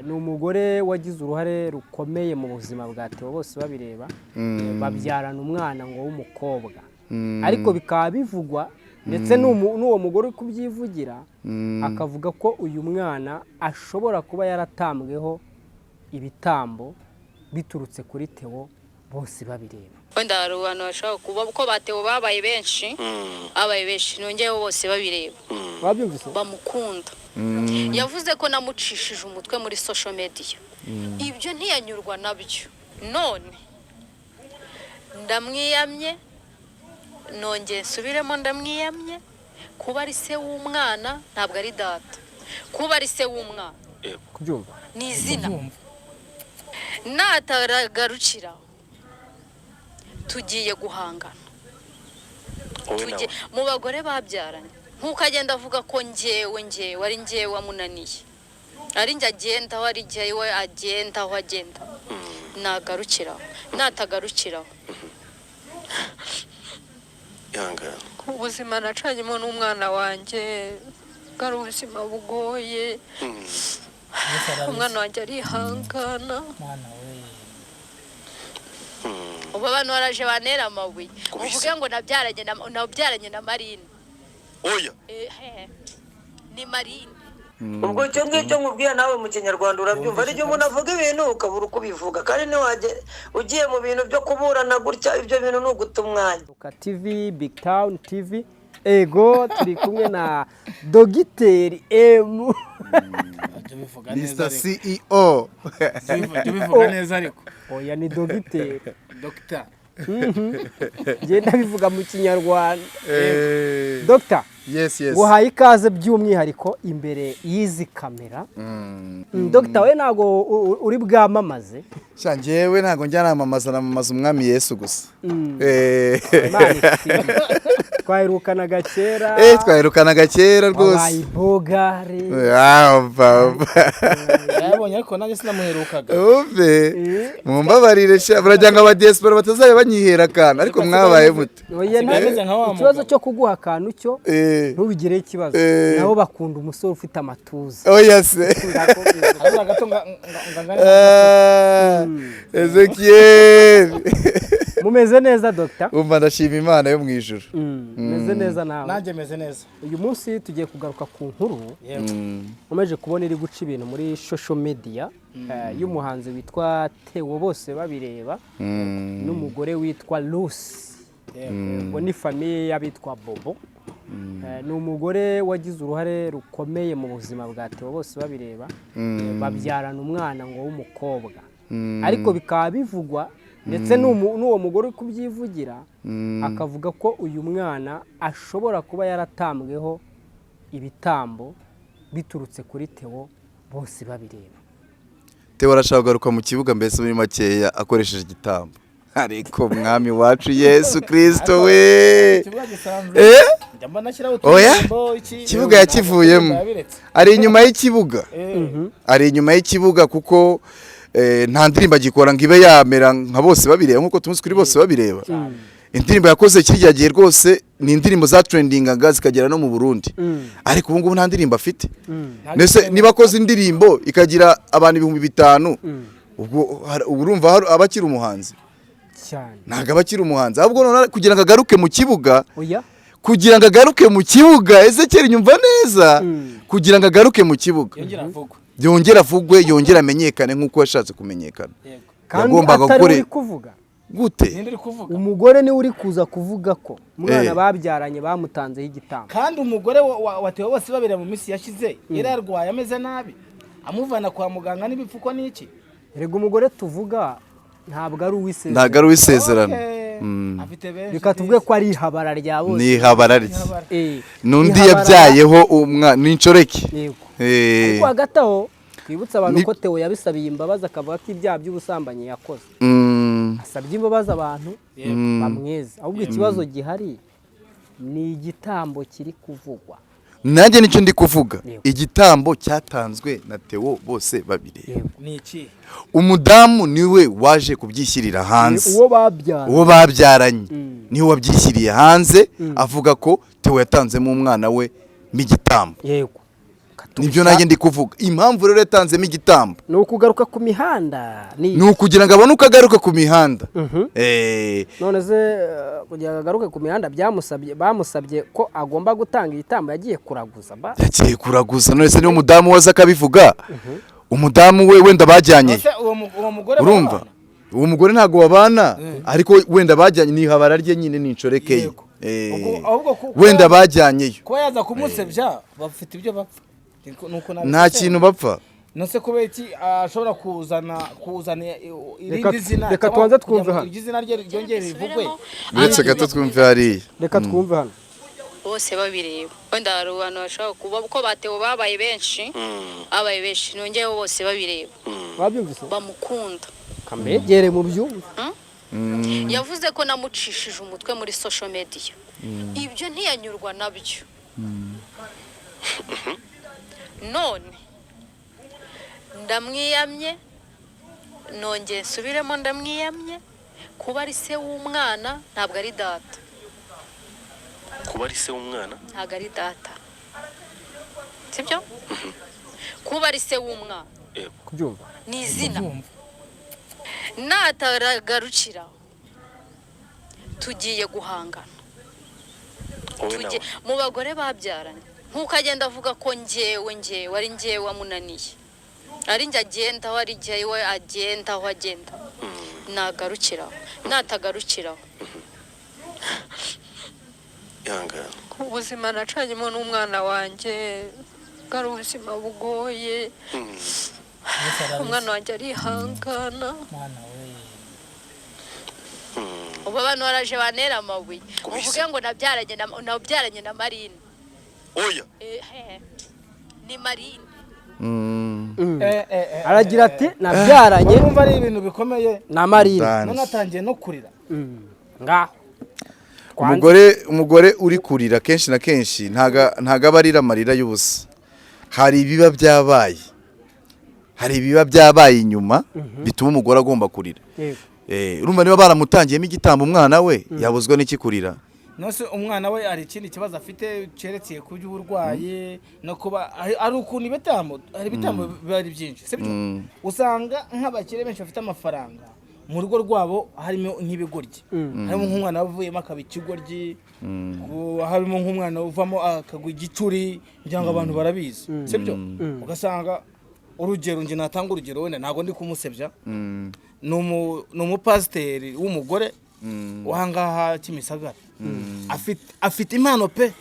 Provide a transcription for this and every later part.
Ni umugore wagize uruhare rukomeye mu buzima bwa Theo bose babireba. Babyarana umwana ngo w'umukobwa, ariko bikaba bivugwa ndetse n'uwo mugore uri kubyivugira, akavuga ko uyu mwana ashobora kuba yaratambweho ibitambo biturutse kuri Theo bose babireba. Wenda hari abantu bashobora kuba ko batewe, babaye benshi, babaye benshi, nongeyeho bose babireba. Wabyumvise? Bamukunda. Yavuze ko namucishije umutwe muri social media, ibyo ntiyanyurwa nabyo. None ndamwiyamye, nongeye nsubiremo, ndamwiyamye. Kuba ari se w'umwana ntabwo ari data. Kuba ari se w'umwana Kubyumva? ni izina. Nataragarukira, tugiye guhangana. Wowe? Tujye Nawe. Mu bagore babyaranye, nk'uko agenda avuga ko ngewe ari ngewe wamunaniye, ari njye agendaho, ari njyewe agendaho, agenda nagarukiraho, natagarukiraho. Ihangane. Ubuzima nacanyemo n'umwana wanjye bwari ubuzima bugoye. Umwana wanjye arihangana. Mwana we! Ubu abantu baraje bantera amabuye. Kubisa. Uvuge ngo nabyaranye na Marine. Oya. Ni Marine. Ubwo icyo ngicyo nkubwiye, nawe mu Kinyarwanda urabyumva. Hari igihe umuntu avuga ibintu ukabura uko ubivuga, kandi ntiwajye ugiye mu bintu byo kuburana gutya, ibyo bintu ni uguta umwanya. Luka TV, Big Town TV, ego, turi kumwe na Dogiteri M. Jya ubivuga neza. Mr. Ariko CEO. Jya ubivuga neza ariko. Oya, ni dogiteri. Dogita. Ngenda bivuga mu Kinyarwanda. Dogita, Yes. nguhaye ikaze by'umwihariko imbere y'izi kamera. Dogita, we ntabwo uri bwamamaze? Sha, njyewe ntabwo njya namamaza, namamaza Umwami Yesu gusa. Imana ishimwe. Twaherukanaga kera. Twaherukanaga kera Wabaye rwose. Ibogare. Ah, umva, umva. Yarabonye, ariko nanjye sinamuherukaga. Umve, mumbabarire sha, baragira ngo abadiaspora batazajya banyihera akantu, ariko mwabaye mute? Oya, Asigaye ameze nka wa ikibazo mugabo. cyo kuguha akantu cyo ntubigireho ikibazo. Nabo bakunda umusore ufite amatuza. Oya se. Ndakubwira. Harabura gato ngangane. Ah, Ezekiel. Mumeze neza, dogita? Umva, ndashima Imana yo mu ijuru. Meze neza nawe? Nanjye meze neza. Uyu munsi tugiye kugaruka ku nkuru Yego. nkomeje kubona iri guca ibintu muri social media, y'umuhanzi witwa Theo bose babireba n'umugore witwa Lucy. Yego. Ubwo ni famille y'abitwa Bobo. Ni umugore wagize uruhare rukomeye mu buzima bwa Theo bose babireba. Babyarana umwana ngo w'umukobwa, ariko bikaba bivugwa ndetse n'uwo mugore uri kubyivugira, akavuga ko uyu mwana ashobora kuba yaratambweho ibitambo biturutse kuri Theo bose babireba. Theo arashaka kugaruka mu kibuga, mbese muri makeya akoresheje igitambo, ariko Mwami wacu Yesu Kirisito we! Ikibuga gisanzwe. Njya mbona ashyiraho Oya. uturirimbo, iki. Ikibuga yakivuyemo. Yabiretse. Ari inyuma y'ikibuga. Ari inyuma y'ikibuga kuko nta ndirimbo agikora ngo ibe yamera nka bose babireba, nk'uko tumunsi kuri bose babireba. Indirimbo yakoze kirya gihe rwose ni indirimbo zatrendingaga zikagera no mu Burundi, ariko ubu ngubu nta ndirimbo afite. Mbese niba akoze indirimbo ikagira abantu 5000, ubwo ubu urumva aba akiri umuhanzi? Cyane. Ntabwo aba akiri umuhanzi. Ahubwo noneho kugira ngo agaruke mu kibuga, Oya. kugira ngo agaruke mu kibuga, Ezekiel, nyumva neza, kugira ngo agaruke mu kibuga, Yongera avugwe. Yongere avugwe, yongere amenyekane nk'uko yashatse kumenyekana. Yego. Kandi Yagombaga atari uri kuvuga. Gute? Ninde uri kuvuga? Umugore niwe uri kuza kuvuga ko umwana babyaranye bamutanzeho igitambo. Kandi umugore wa Theo bose babera mu minsi yashize yari yarwaye, ameze nabi, amuvana kwa muganga n'ibipfuko n'iki. Erega umugore tuvuga ntabwo ari uw'isezerano. Ntabwo ari uw'isezerano. Okay. Afite benshi. Reka tuvuge ko ari ihabara rya bose. Ni ihabara rye. Ihabara. N'undi Ihabara. yabyayeho umwana ni inshoreke. Yego. Eh. Ariko hagati aho twibutse abantu Ni- ko Theo yabisabiye imbabazi, akavuga ko ibyaha by'ubusambanyi yakoze, asabye imbabazi abantu bamweze. Ahubwo ikibazo gihari ni igitambo kiri kuvugwa. Nanjye nicyo ndi kuvuga. Yego. Igitambo cyatanzwe na Theo bose babireba. Yego. Ni iki? Umudamu niwe waje kubyishyirira hanze. Uwo babyara. Uwo babyaranye niwe wabyishyiriye hanze, avuga ko Theo yatanzemo umwana we n'igitambo. Yego. Nibyo nanjye ndi kuvuga. Impamvu rero yatanzemo igitambo Ni ukugaruka ku mihanda ni ni ukugira ngo abone uko agaruka ku mihanda. None se kugira ngo agaruke ku mihanda byamusabye, bamusabye ko agomba gutanga igitambo, yagiye kuraguza ba? Yagiye kuraguza. None se niba umudamu we aza akabivuga, umudamu we wenda bajyanyeyo. Ese uwo mugore Urumva, barabana? Uwo mugore ntabwo babana, ariko wenda bajyanye ni ihabara rye nyine, ni inshoreke ye. Yego. Ahubwo Wenda bajyanyeyo. Kuba yaza kumusebya, bafite ibyo bapfa. Nuko Nta nabisesengura. kintu bapfa. Nose kubera iki ashobora kuzana irindi zina, Reka cyangwa tubanze kugira twumve ngo hano. iryo zina rye ryongere rivugwe? Uretse gato twumve hariya. Reka twumve hano. Bose babireba, wenda hari abantu bashobora kuba ko batewe, babaye benshi, babaye benshi, nongeyeho bose babireba Wabyumvise? bamukunda. Kamegere mu byumve. Yavuze ko namucishije umutwe muri social media, ibyo ntiyanyurwa nabyo. None ndamwiyamye, nongeye nsubiremo, ndamwiyamye. Kuba ari se w'umwana ntabwo ari data. Kuba ari se w'umwana Ntabwo ari data, sibyo? Kuba ari se w'umwana Kubyumva. Ni izina. Nataragarukira tugiye guhangana. Wowe Tujye nawe mu bagore babyaranye, nk'uko agenda avuga ko ngewe ari ngewe wamunaniye, ari njye agenda aho, ari njyewe agenda aho agenda, nagarukiraho, natagarukiraho. Ihangane. Ubuzima nacanyemo n'umwana wanjye bwari ubuzima bugoye. Umwana wanjye arihangana. Mwana we! Ubu abantu baraje bantera amabuye. Kubisa. Uvuge ngo nabyaranye na Marine. Oya. Ni Marine. Aragira ati nabyaranye Urumva ari ibintu bikomeye. na Marine. None atangiye no kurira. Ngaho. Umugore uri kurira kenshi na kenshi ntago aba arira amarira y'ubusa. Hari ibiba byabaye, hari ibiba byabaye inyuma bituma umugore agomba kurira. Urumva niba baramutangiyemo igitambo umwana we, yabuzwa n'iki kurira? Nose umwana we hari ikindi kibazo afite cyerekeye ku by'uburwayi no kuba hari ukuntu ibitambo, hari ibitambo biba ari byinshi, sibyo? Usanga nk'abakire benshi bafite amafaranga, mu rugo rwabo harimo nk'ibigoryi, harimo nk'umwana wavuyemo akaba ikigoryi, harimo nk'umwana uvamo akagwa igicuri, kugira ngo abantu barabizi, sibyo? Ugasanga urugero, njye natanga urugero, wenda ntabwo ndi kumusebya, ni umupasiteri w'umugore wahangaha Kimisagara, afite impano pe.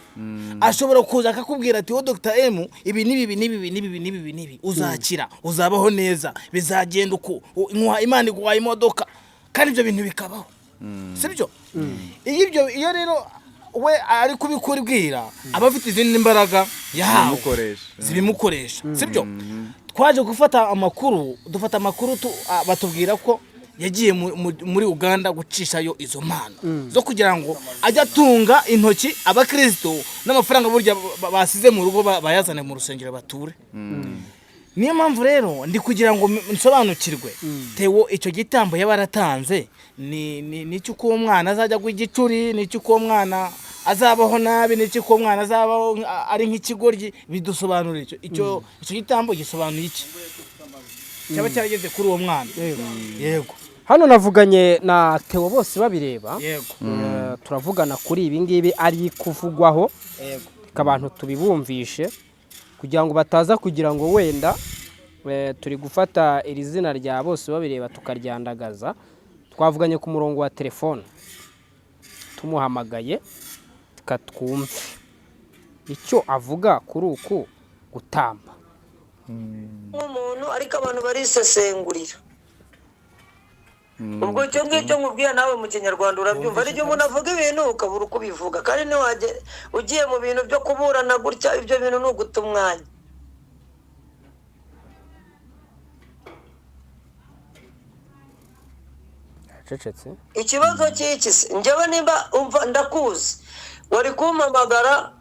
Ashobora kuza akakubwira ati: "Wowe Dr M, ibi n'ibi n'ibi n'ibi n'ibi n'ibi, uzakira, uzabaho neza, bizagenda uku, Imana iguhaye imodoka," kandi ibyo bintu bikabaho, sibyo? Iyo ibyo, iyo rero we ari kubikubwira, aba afite izindi mbaraga yahawe Zibimukoresha. zibimukoresha, sibyo? Twaje gufata amakuru, dufata amakuru batubwira ko yagiye muri Uganda gucishayo izo mpano zo kugira ngo ajye atunga intoki abakristo n'amafaranga burya basize mu rugo bayazane mu rusengero bature. Niyo mpamvu rero ndi kugira ngo nsobanukirwe, Tewo icyo gitambo yaba yaratanze ni icy'uko uwo mwana azajya agwa igicuri, ni icy'uko uwo mwana azabaho nabi, ni icy'uko uwo mwana azabaho ari nk'ikigoryi? Bidusobanurira icyo gitambo gisobanuye iki cyaba cyarageze kuri uwo mwana? Yego. Hano navuganye na Theo bose babireba. Yego. Turavugana kuri ibi ngibi ari kuvugwaho. Reka abantu tubibumvishe kugira ngo bataza kugira ngo wenda turi gufata iri zina rya bose babireba tukaryandagaza. Twavuganye ku murongo wa telefone, tumuhamagaye, twumve icyo avuga kuri uku gutamba. Nk'umuntu, ariko abantu barisesengurira. Ubwo icyo ngicyo nkubwiye nawe mu Kinyarwanda urabyumva. Hari igihe umuntu avuga ibintu ukabura uko ubivuga, kandi ntiwajye ugiye mu bintu byo kuburana gutya, ibyo bintu ni uguta umwanya. Acecetse. Ikibazo cy'iki se? Njyewe nimba umva ndakuzi, wari kumpamagara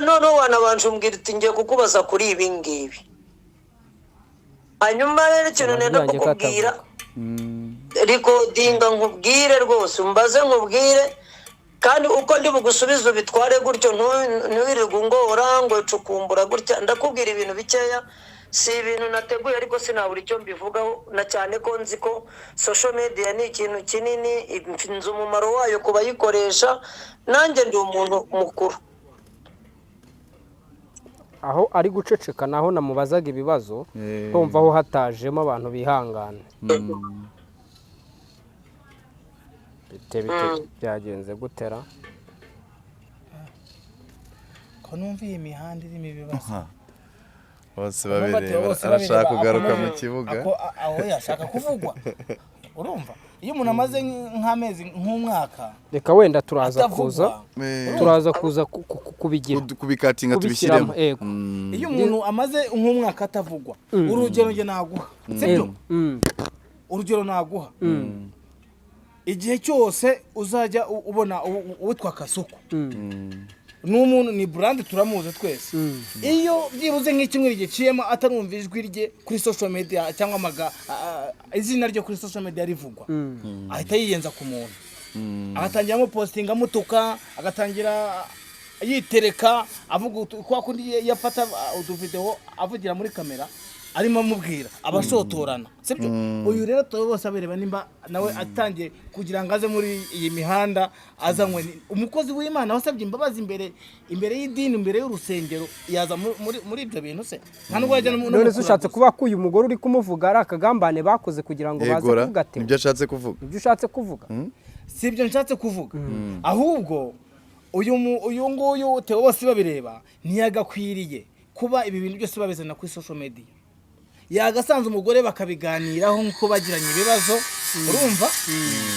noneho wanabanje umbwira uti: "Ngiye kukubaza kuri ibi ngibi." Hanyuma rero ikintu Amajwi nenda yanjye ko kukubwira, atavuga. recordinga nkubwire rwose, umbaze nkubwire. Kandi uko ndi bugusubize ubitware gutyo, ntiwirirwe ungora ngo cukumbura gutya. Ndakubwira ibintu bikeya, si ibintu nateguye, ariko sinabura icyo mbivugaho, na cyane ko nzi ko social media ni ikintu kinini, nzi umumaro wayo ku bayikoresha. Nanjye ndi umuntu mukuru. Aho ari guceceka naho namubazaga ibibazo, ndumva aho hatajemo abantu bihangana. Bite bite, byagenze gutera? Ko numva iyi mihanda irimo ibibazo. Bose Numva babireba, bose arashaka babireba, kugaruka akomeje- mu kibuga. Aho yashaka kuvugwa. Urumva iyo umuntu amaze nk'amezi, nk'umwaka Reka wenda turaza atavugwa, kuza, turaza kuza kubigira kubikatinga, kubishyiramo, tubishyiremo. Yego. Iyo umuntu amaze nk'umwaka atavugwa, urugero njye naguha, sibyo? Urugero naguha, igihe cyose uzajya ubona uwitwa Kasuku, ni umuntu, ni brand, turamuzi twese. Iyo byibuze nk'icyumweru giciyemo atarumva ijwi rye kuri social media cyangwa izina rye kuri social media rivugwa, ahita yiyenza ku muntu, agatangira amupostinga, amutuka, agatangira yitereka, avuga kwa kundi yafata uduvidewo avugira muri kamera arimo amubwira, abashotorana, sibyo? Uyu rero tuba bose abireba, nimba nawe atangiye kugira ngo aze muri iyi mihanda azanywe umukozi w'Imana wasabye imbabazi imbere y'idini, imbere y'urusengero, yaza muri ibyo bintu se? Nta nubwo yajya no None se mu ushatse kuraguza. kuba ko uyu mugore uri kumuvuga ari akagambane bakoze kugira ngo baze Yegora. kuvuga ati Nibyo ashatse kuvuga. Nibyo ushatse kuvuga? Si ibyo nshatse kuvuga, ahubwo uyu nguyu Theo bose babireba ntiyagakwiriye kuba ibi bintu byose babizana kuri social media. Yagasanze umugore bakabiganiraho nk'uko bagiranye ibibazo, urumva?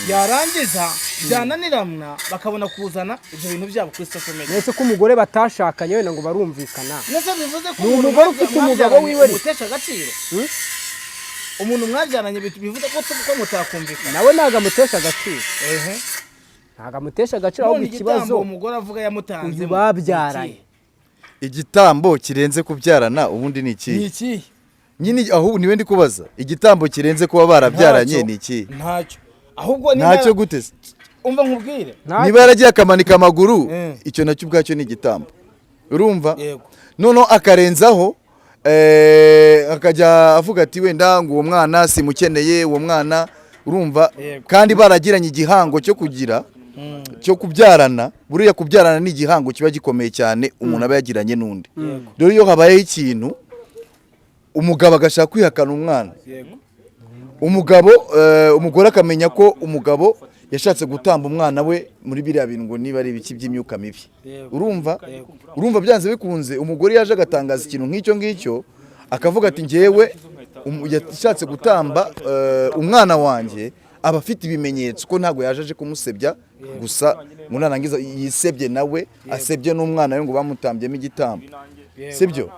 Yarangiza byananirana bakabona kuzana ibyo bintu byabo kuri social media. Nese ko umugore batashakanye wenda ngo barumvikana? Nese bivuze ko Ni umuntu umugore ufite umugabo mwabyaranye wiwe ariko. umutesha agaciro? Umuntu mwabyaranye bivuze ko mutakumvikana? Nawe ntabwo amutesha agaciro. Ehe. Ntabwo amutesha agaciro, ahubwo None igitambo ikibazo umugore avuga yamutanze uyu babyaranye. Igitambo kirenze kubyarana ubundi ni ni ikihe? ikihe? Nyine ahubwo niwe ndi kubaza, igitambo kirenze kuba barabyaranye Ntacyo. ni ikihe? Ntacyo, ahubwo niba- Ntacyo gute se? Umva nkubwire. Ntacyo. Niba yaragiye akamanika amaguru, icyo nacyo ubwacyo ni igitambo, urumva? Yego. Noneho akarenzaho, akajya avuga ati wenda ngo uwo mwana simukeneye, uwo mwana, urumva? Yego. Kandi baragiranye igihango cyo kugira, cyo kubyarana. Buriya kubyarana ni igihango kiba gikomeye cyane umuntu aba yagiranye n'undi. Rero iyo habayeho ikintu, umugabo agashaka kwihakana umwana, umugabo, umugore akamenya ko umugabo yashatse gutamba umwana we muri biriya bintu, ngo niba ari ibiki by'imyuka mibi, urumva byanze bikunze umugore yaje agatangaza ikintu nk'icyo ngicyo, akavuga ati njyewe yashatse gutamba umwana wanjye, aba afite ibimenyetso ko ntabwo yaje aje kumusebya gusa ngo narangiza yisebye nawe, asebye n'umwana we ngo bamutambyemo igitambo, sibyo?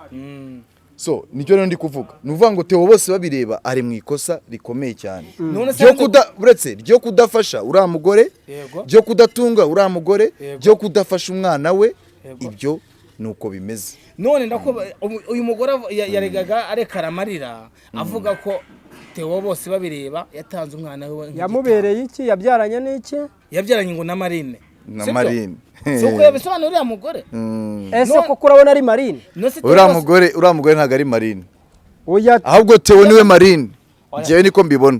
So nicyo rero ndi kuvuga, ni ukuvuga ngo Theo bose babireba ari mu ikosa rikomeye cyane None se ryo kuda, uretse ryo kudafasha uriya mugore, ryo kudatunga uriya mugore, ryo kudafasha umwana we. Ibyo ni uko bimeze. None ndako uyu mugore yaregaga arekara amarira, avuga ko Theo bose babireba yatanze umwana we nk'igitambo. Yamubereye iki? Yabyaranye n'iki? Yabyaranye ngo na Marine. Na Sibyo? Marine. Si uko yabisobanura uriya mugore? Ese None- koko urabona ari Marine? No se Theo Uriya bose- mugore ntabwo ari Marine. Oya. Ahubwo Theo niwe Marine, njyewe niko mbibona.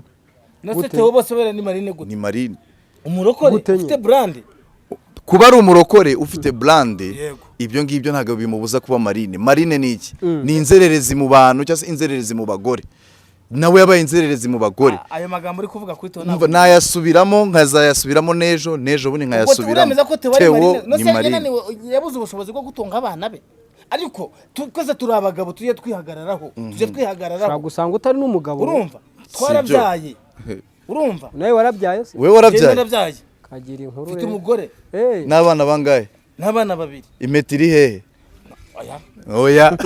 No se Theo bose babireba ni Marine gute? Ni Marine. Umurokore Gute nyine? ufite brand. Kuba ari umurokore ufite brand, Yego. ibyo ngibyo ntabwo bimubuza kuba Marine. Marine ni iki? Ni inzererezi mu bantu cyangwa se inzererezi mu bagore. Nawe yabaye inzererezi mu bagore. Ayo magambo uri kuvuga kuri Theo Umva, ntabwo nayasubiramo, nkazayasubiramo n'ejo n'ejo bundi Ubwo nkayasubiramo. uremeza ko Theo ari Theo Marine? No ni se Marine. yananiwe, yabuze ubushobozi bwo gutunga abana be? Ariko twese turi abagabo, tujye twihagararaho, tujye Ushobora twihagararaho. gusanga utari n'umugabo. Urumva, twarabyaye, urumva? Nawe warabyaye se? Wowe Njye warabyaye? narabyaye. Kagira inkuru. Mfite Rero. umugore Eh, N'abana bangahe? N'abana babiri. Impeta iri hehe? Oya. Oya.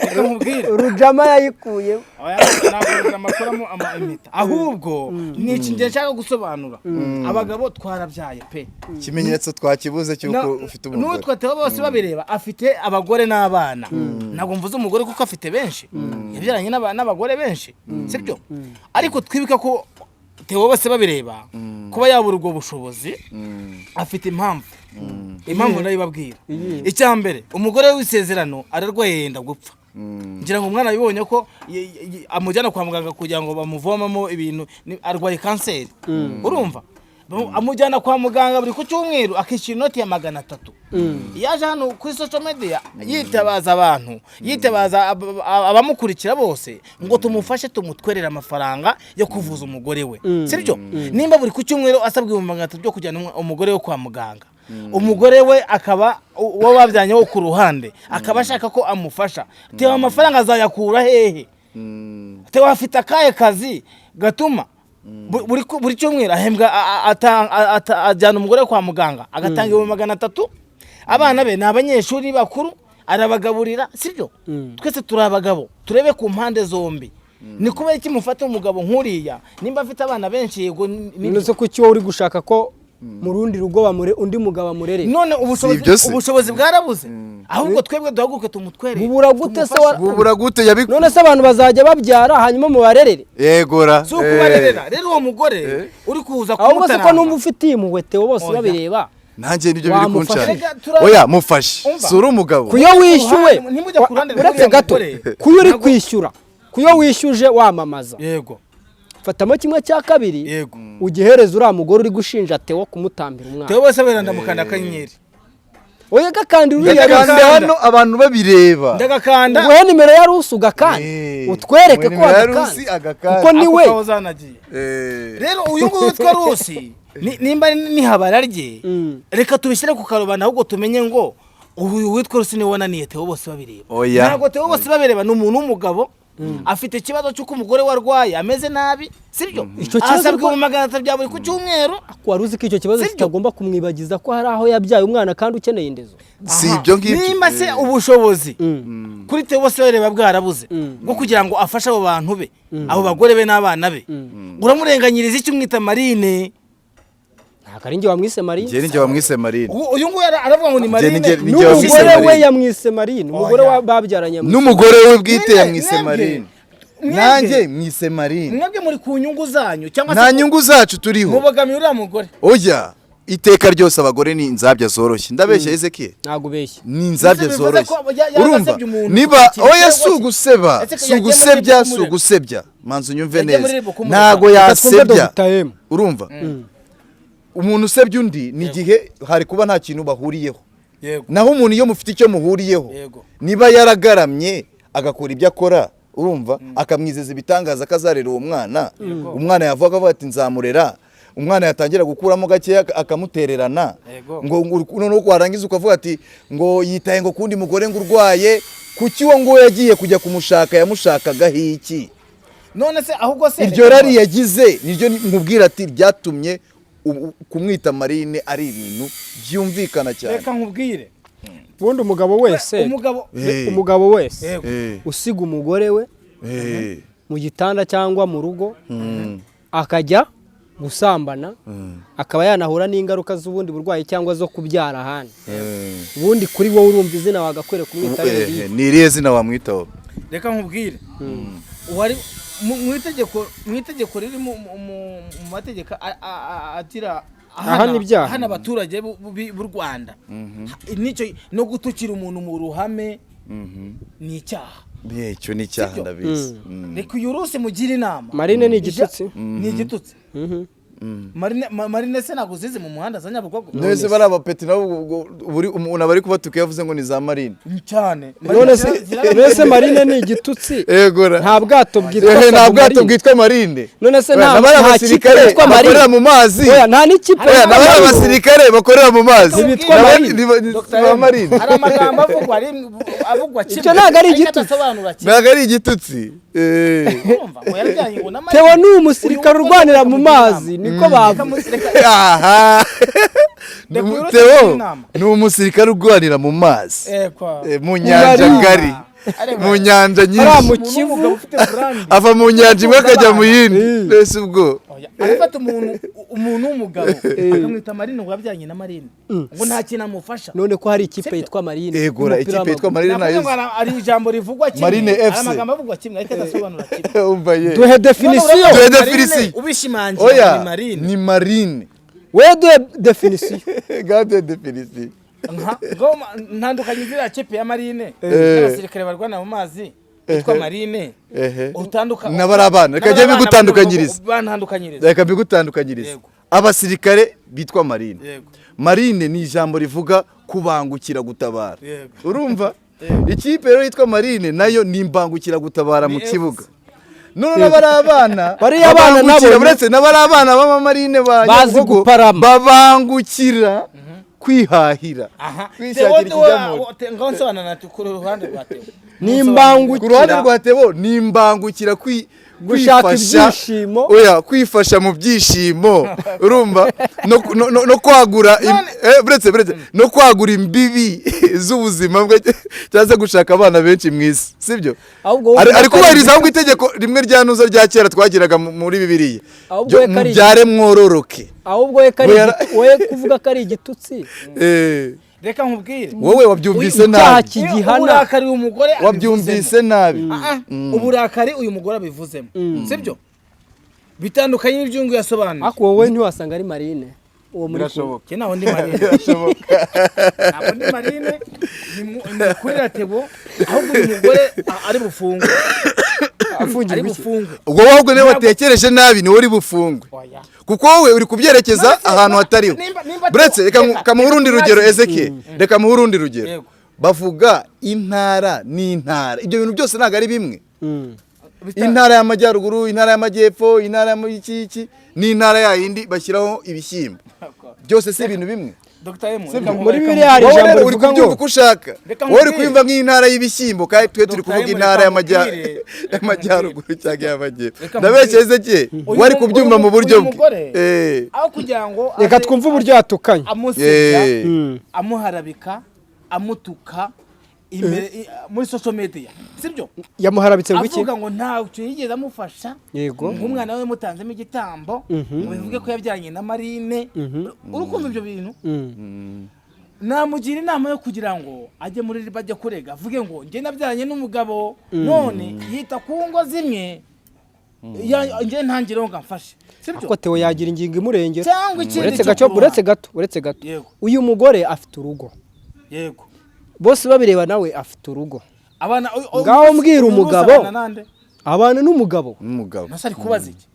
Reka nkubwire. Rujama yayikuye. Oya, ntabwo amakuramo ama impeta, ahubwo ni iki ngiye nshaka gusobanura: abagabo twarabyaye pe. Ikimenyetso twakibuze cy'uko ufite umugore. N'utwo Theo bose babireba afite abagore n'abana, ntabwo mvuze umugore kuko afite benshi, yabyaranye n'abagore benshi, sibyo? Ariko twibuke ko Theo bose babireba Kuba yabura ubwo bushobozi, afite impamvu. Impamvu ndayibabwira. Icya mbere, umugore w'isezerano ararwaye, yenda gupfa. Ngira ngo umwana abibonye ko amujyana kwa muganga kugira ngo bamuvomamo ibintu, arwaye kanseri. Urumva, amujyana kwa muganga buri ku cyumweru, akishyura inoti ya 300. Yaje hano kuri social media yitabaza abantu, yitabaza abamukurikira bose ngo tumufashe, tumutwerere amafaranga yo kuvuza umugore we, sibyo? Nimba buri ku cyumweru asabwa 300,000 byo kujyana umugore we kwa muganga, umugore we akaba uwo babyanye wo ku ruhande akaba ashaka ko amufasha, Theo amafaranga azayakura hehe? Theo afite akahe kazi gatuma buri cyumweru ahembwa, ajyana umugore we kwa muganga, agatanga 300,000? Abana be ni abanyeshuri bakuru, arabagaburira, sibyo? Twese turi abagabo, turebe ku mpande zombi. Ni kubera iki mufata umugabo nk'uriya nimba afite abana benshi? Yego, None se kuki wowe uri gushaka ko mu rundi rugo bamure undi mugabo amurere? None ubushobozi Si ibyo se? Ubushobozi bwarabuze. Ahubwo twebwe duhaguruke tumutwerere, Bubura gute se? tumufashe. Bubura gute yabi? None se abantu bazajya babyara hanyuma mubarerere? Yegora. Si ukubarerera. Rero uwo mugore uri kuza Ahubwo se ko numva kumutaranga ufitiye impuhwe Theo bose Oya. babireba, Nanjye nibyo biri Wamufashe. kunshana. Reka Oya, mufashe. Umva. Si uri umugabo? Kuyo wishyuwe, Ntimujya ku ruhande uretse rw'uriya gato, mugore. kuyo uri kwishyura, kuyo wishyuje wamamaza, fatamo 1/2, ugihereza uriya mugore uri gushinja Theo kumutambira umwana. Theo bose bera ndamukanda akanyenyeri. Oya, gakanda uriya Ndagakanda Rusi. hano abantu babireba. Ndagakanda. Uguhe nimero ya Rusi ugakanda, utwereke ko Nimero ya wagakanda, Rusi agakanda. kuko ni we. Ako kahoze hanagiye. Rero uyu nguyu witwa Rusi, nimba nihabara rye, reka tubishyire ku karubanda, ahubwo tumenye ngo uyu witwa Rusi niwe wananiye Theo bose babireba. Oya. Ntabwo Theo bose babireba ni umuntu w'umugabo, afite ikibazo cy'uko umugore we arwaye, ameze nabi, sibyo? Icyo kibazo Asabwa 300,000 bya buri ku cyumweru. Wari uzi ko icyo kibazo Sibyo? kitagomba kumwibagiza ko hari aho yabyaye umwana kandi ukeneye indezo? Si ibyo ngibyo. Nimba se ubushobozi kuri Theo bose bareba bwarabuze bwo kugira ngo afashe abo bantu be, abo bagore be n'abana be, uramurenganyiriza icyo umwita Marine? Ntabwo ari njye wamwise Marine. Njye ninjye wamwise Marine. Uyu nguyu aravuga ngo ni Marine. Njye ninjye wamwise N'umugore we Marine. yamwise Marine, umugore Oya. wa babyaranye yamwise. N'umugore we bwite yamwise Marine. Nanjye mwise Marine. Mwebwe muri ku nyungu zanyu cyangwa Nta se nyungu zacu turiho. mubogamiye uriya mugore. Oya, iteka ryose abagore ni inzabya zoroshye. Ndabeshya, Ezekiel? Ntabwo ubeshya. Ni inzabya Bivuze zoroshye. ko Urumva, yagasebye umuntu niba ku kintu oya, cyangwa si uguseba, Ese si yagiye muri ugusebya, Ribu si kumurega? ugusebya. Manzi unyumve Yagiye muri neza. Ribu kumurega. Ntago Reka twumve yasebya. Dr. M. Urumva, umuntu usebya undi ni igihe hari kuba nta kintu bahuriyeho. Naho umuntu iyo mufite icyo muhuriyeho, niba yaragaramye agakora ibyo akora, urumva, akamwizeza ibitangaza ko azarera uwo mwana, umwana yavuga akavuga ati nzamurera, umwana yatangira gukuramo gakeya akamutererana, ngo noneho warangiza ukavuga ati ngo yitaye ngo kundi mugore ngo urwaye. Kuki uwo nguwo yagiye kujya kumushaka? Yamushakagaho iki? None se ahubwo se Iryo rari yagize niryo nkubwira ati ryatumye kumwita Marine ari ibintu byumvikana cyane. Reka nkubwire. Ubundi umugabo wese, Umugabo umugabo wese usiga umugore we mu gitanda cyangwa mu rugo akajya gusambana, akaba yanahura n'ingaruka z'ubundi burwayi cyangwa zo kubyara ahandi, ubundi kuri wowe urumva izina wagakwiriye kumwita ari irihe? Ni irihe zina wamwitaho? Reka nkubwire. Wari mu itegeko riri mu mategeko agira Ahana ibyaha. ahana abaturage b'u Rwanda, nicyo no gutukira umuntu mu ruhame ni icyaha. Icyo ni icyaha. Sibyo? Ndabizi. Reka uyu Rusi mugire inama. Marine ni igitutsi. Ni igitutsi. Marine, Marine se ntabwo zizi mu muhanda za Nyabugogo? None se bari abapeti nabo ubwo buri umuntu aba ari kubatuka iyo avuze ngo ni za Marine? Cyane. None se Marine ni igitutsi? Egora. Nta bwato bwitwa Ehe, nta bwato submarine. bwitwa Marine. None se Oya, nta n'abari nta kipe abasirikare yitwa Marine? bakorera mu mazi. Oya, nta n'ikipe Oya, yitwa n'abari Marine. abasirikare bakorera mu mazi. Ntibitwa N'abari- Marine. ni ba Marine. Hari amagambo avugwa, ari avugwa kimwe, Icyo ntabwo ari ariko igitutsi. adasobanura kimwe. Ntabwo ari igitutsi. Urumva ngo yarajyanye ngo na Marine. Theo ni umusirikare Uyu urwanira mu mugira inama. mazi, niko bavuze. Aha. Reka uyu Theo mugire inama. ni umusirikare urwanira mu mazi. Ekwa. Mu nyanja Marine. ngari. Mu nyanja Hariya mu nyinshi. Umuntu Kivu. w'umugabo ufite brand. Ava mu nyanja imwe akajya mu yindi. Mbese ubwo Oya, arafata umuntu w'umugabo akamwita Marine, ngo yabyaranye na Marine, ngo nta kintu amufasha. None ko hari ikipe yitwa Marine Egora y'umupira ikipe yitwa w'amaguru. Marine Nakuvuga ngo nayo. hari ijambo rivugwa kimwe, Marine hari FC. amagambo avugwa kimwe ariko adasobanura kimwe. Umva ye. Duhe définition. None Duhe uravuga ngo définition. Marine, ubishimangira Oya, ni Marine. ni Marine. We duhe définition. Gade définition. Ngo ntandukanye ziriya kipe ya Marine n'abasirikare barwana mu mazi yitwa Marine. Utanduka N'abari abana, reka njye mbigutandukanyirize. Bantandukanyiriza. Reka mbigutandukanyirize. Yego. Abasirikare bitwa Marine. Yego. Marine ni ijambo rivuga kubangukira gutabara. Yego. Urumva, ikipe rero yitwa Marine nayo ni imbangukiragutabara mu Ni FC. kibuga. None n'abari abana Bariya bana babangukira, nabo uretse n'abari abana b'amamarine ba Bazi Nyabugogo, guparama. babangukira kwihahira, Aha. kwishakira Theo, ikijyamo. Ngaho nsobanura ati ku ruhande rwa Theo. Ni Ku ruhande imbangukira rwa Tebo ni imbangukira Gushaka kwifasha- ibyishimo. Oya, kwifasha mu byishimo, urumva, no kwagura buretse no kwagura imbibi z'ubuzima bwe, cyangwa se gushaka abana benshi mu isi, sibyo? Ahubwo wowe Ari uvuga ari ko ari kubahiriza ahubwo itegeko rimwe rya nuza rya kera twagiraga muri Bibiliya. Ahubwo Ryo we ko ari- mubyare mwororoke. Ahubwo we ko ari We yara- we kuvuga ko ari igitutsi. Reka nkubwire. Wowe wabyumvise Icyaha nabi. kigihana. Uburakari uyu mugore Wabyumvise nabi. Ah, ah, uburakari uyu mugore abivuzemo, sibyo, bitandukanye n'ibyungu yasobanuye. Ariko wowe ntiwasanga ari Marine uwo muri kumwe. Njye ntaho ndi Marine. Birashoboka. Ntabwo ndi Marine, ni kuri Ratebo. Ahubwo uyu mugore ari bufungwe, ari Afungirwa iki? bufungwe. Ubwo wowe ahubwo niwe watekereje nabi, niwe uri bufungwe, Oya. kuko wowe uri kubyerekeza None se, ahantu hatariho. nimba Buretse reka kamuhe urundi reka rugero. tumwakire. Ezekiel, reka muhe urundi rugero. Yego. Bavuga intara n'intara, ibyo bintu byose ntabwo ari bimwe. Intara y'amajyaruguru, intara y'amajyepfo, intara y'iki iki n'intara yayindi bashyiraho ibishyimbo, byose si ibintu bimwe. Dr. M, Sibyo? reka Muri reka Bibiliya hari Wowe ijambo rero uri rivuga ngo kubyumva uko ushaka. Reka Wowe uri nkubwire. kuyumva nk'intara y'ibishyimbo, kandi twe turi Dr. kuvuga M, intara reka nkubwire. Reka y'amajyaruguru cyangwa y'amajyepfo. Reka Ndabeshya, nkubwire. Ezekiel? Uyu Wari kubyumva mu buryo uyu bwe. mugore, aho kugira ngo Reka twumve uburyo yatukanye. amusebya, amuharabika, amutuka imbere muri social media, sibyo? Yamuharabitse ngo iki? Avuga ngo ntacyo yigeze amufasha, nk'umwana we mutanzemo igitambo, ngo bivuge ko yabyaranye na Marine. Uri kumva ibyo bintu? Namugira inama yo kugira ngo ajye muri riba, ajye kurega, avuge ngo njye nabyaranye n'umugabo, none yita ku ngo zimwe, njye ntangireho ngo amfashe, sibyo? Ariko Theo yagira ingingo imurengera. Cyangwa ikindi Uretse cyo gato, ku ruhande. uretse gato, uretse gato. Yego. Uyu mugore afite urugo. Yego. Bose babireba nawe afite urugo. Abana Ngaho mbwira uyu munsi umugabo. abana nande? Abana n'umugabo. N'umugabo. Nase ari kubaza iki?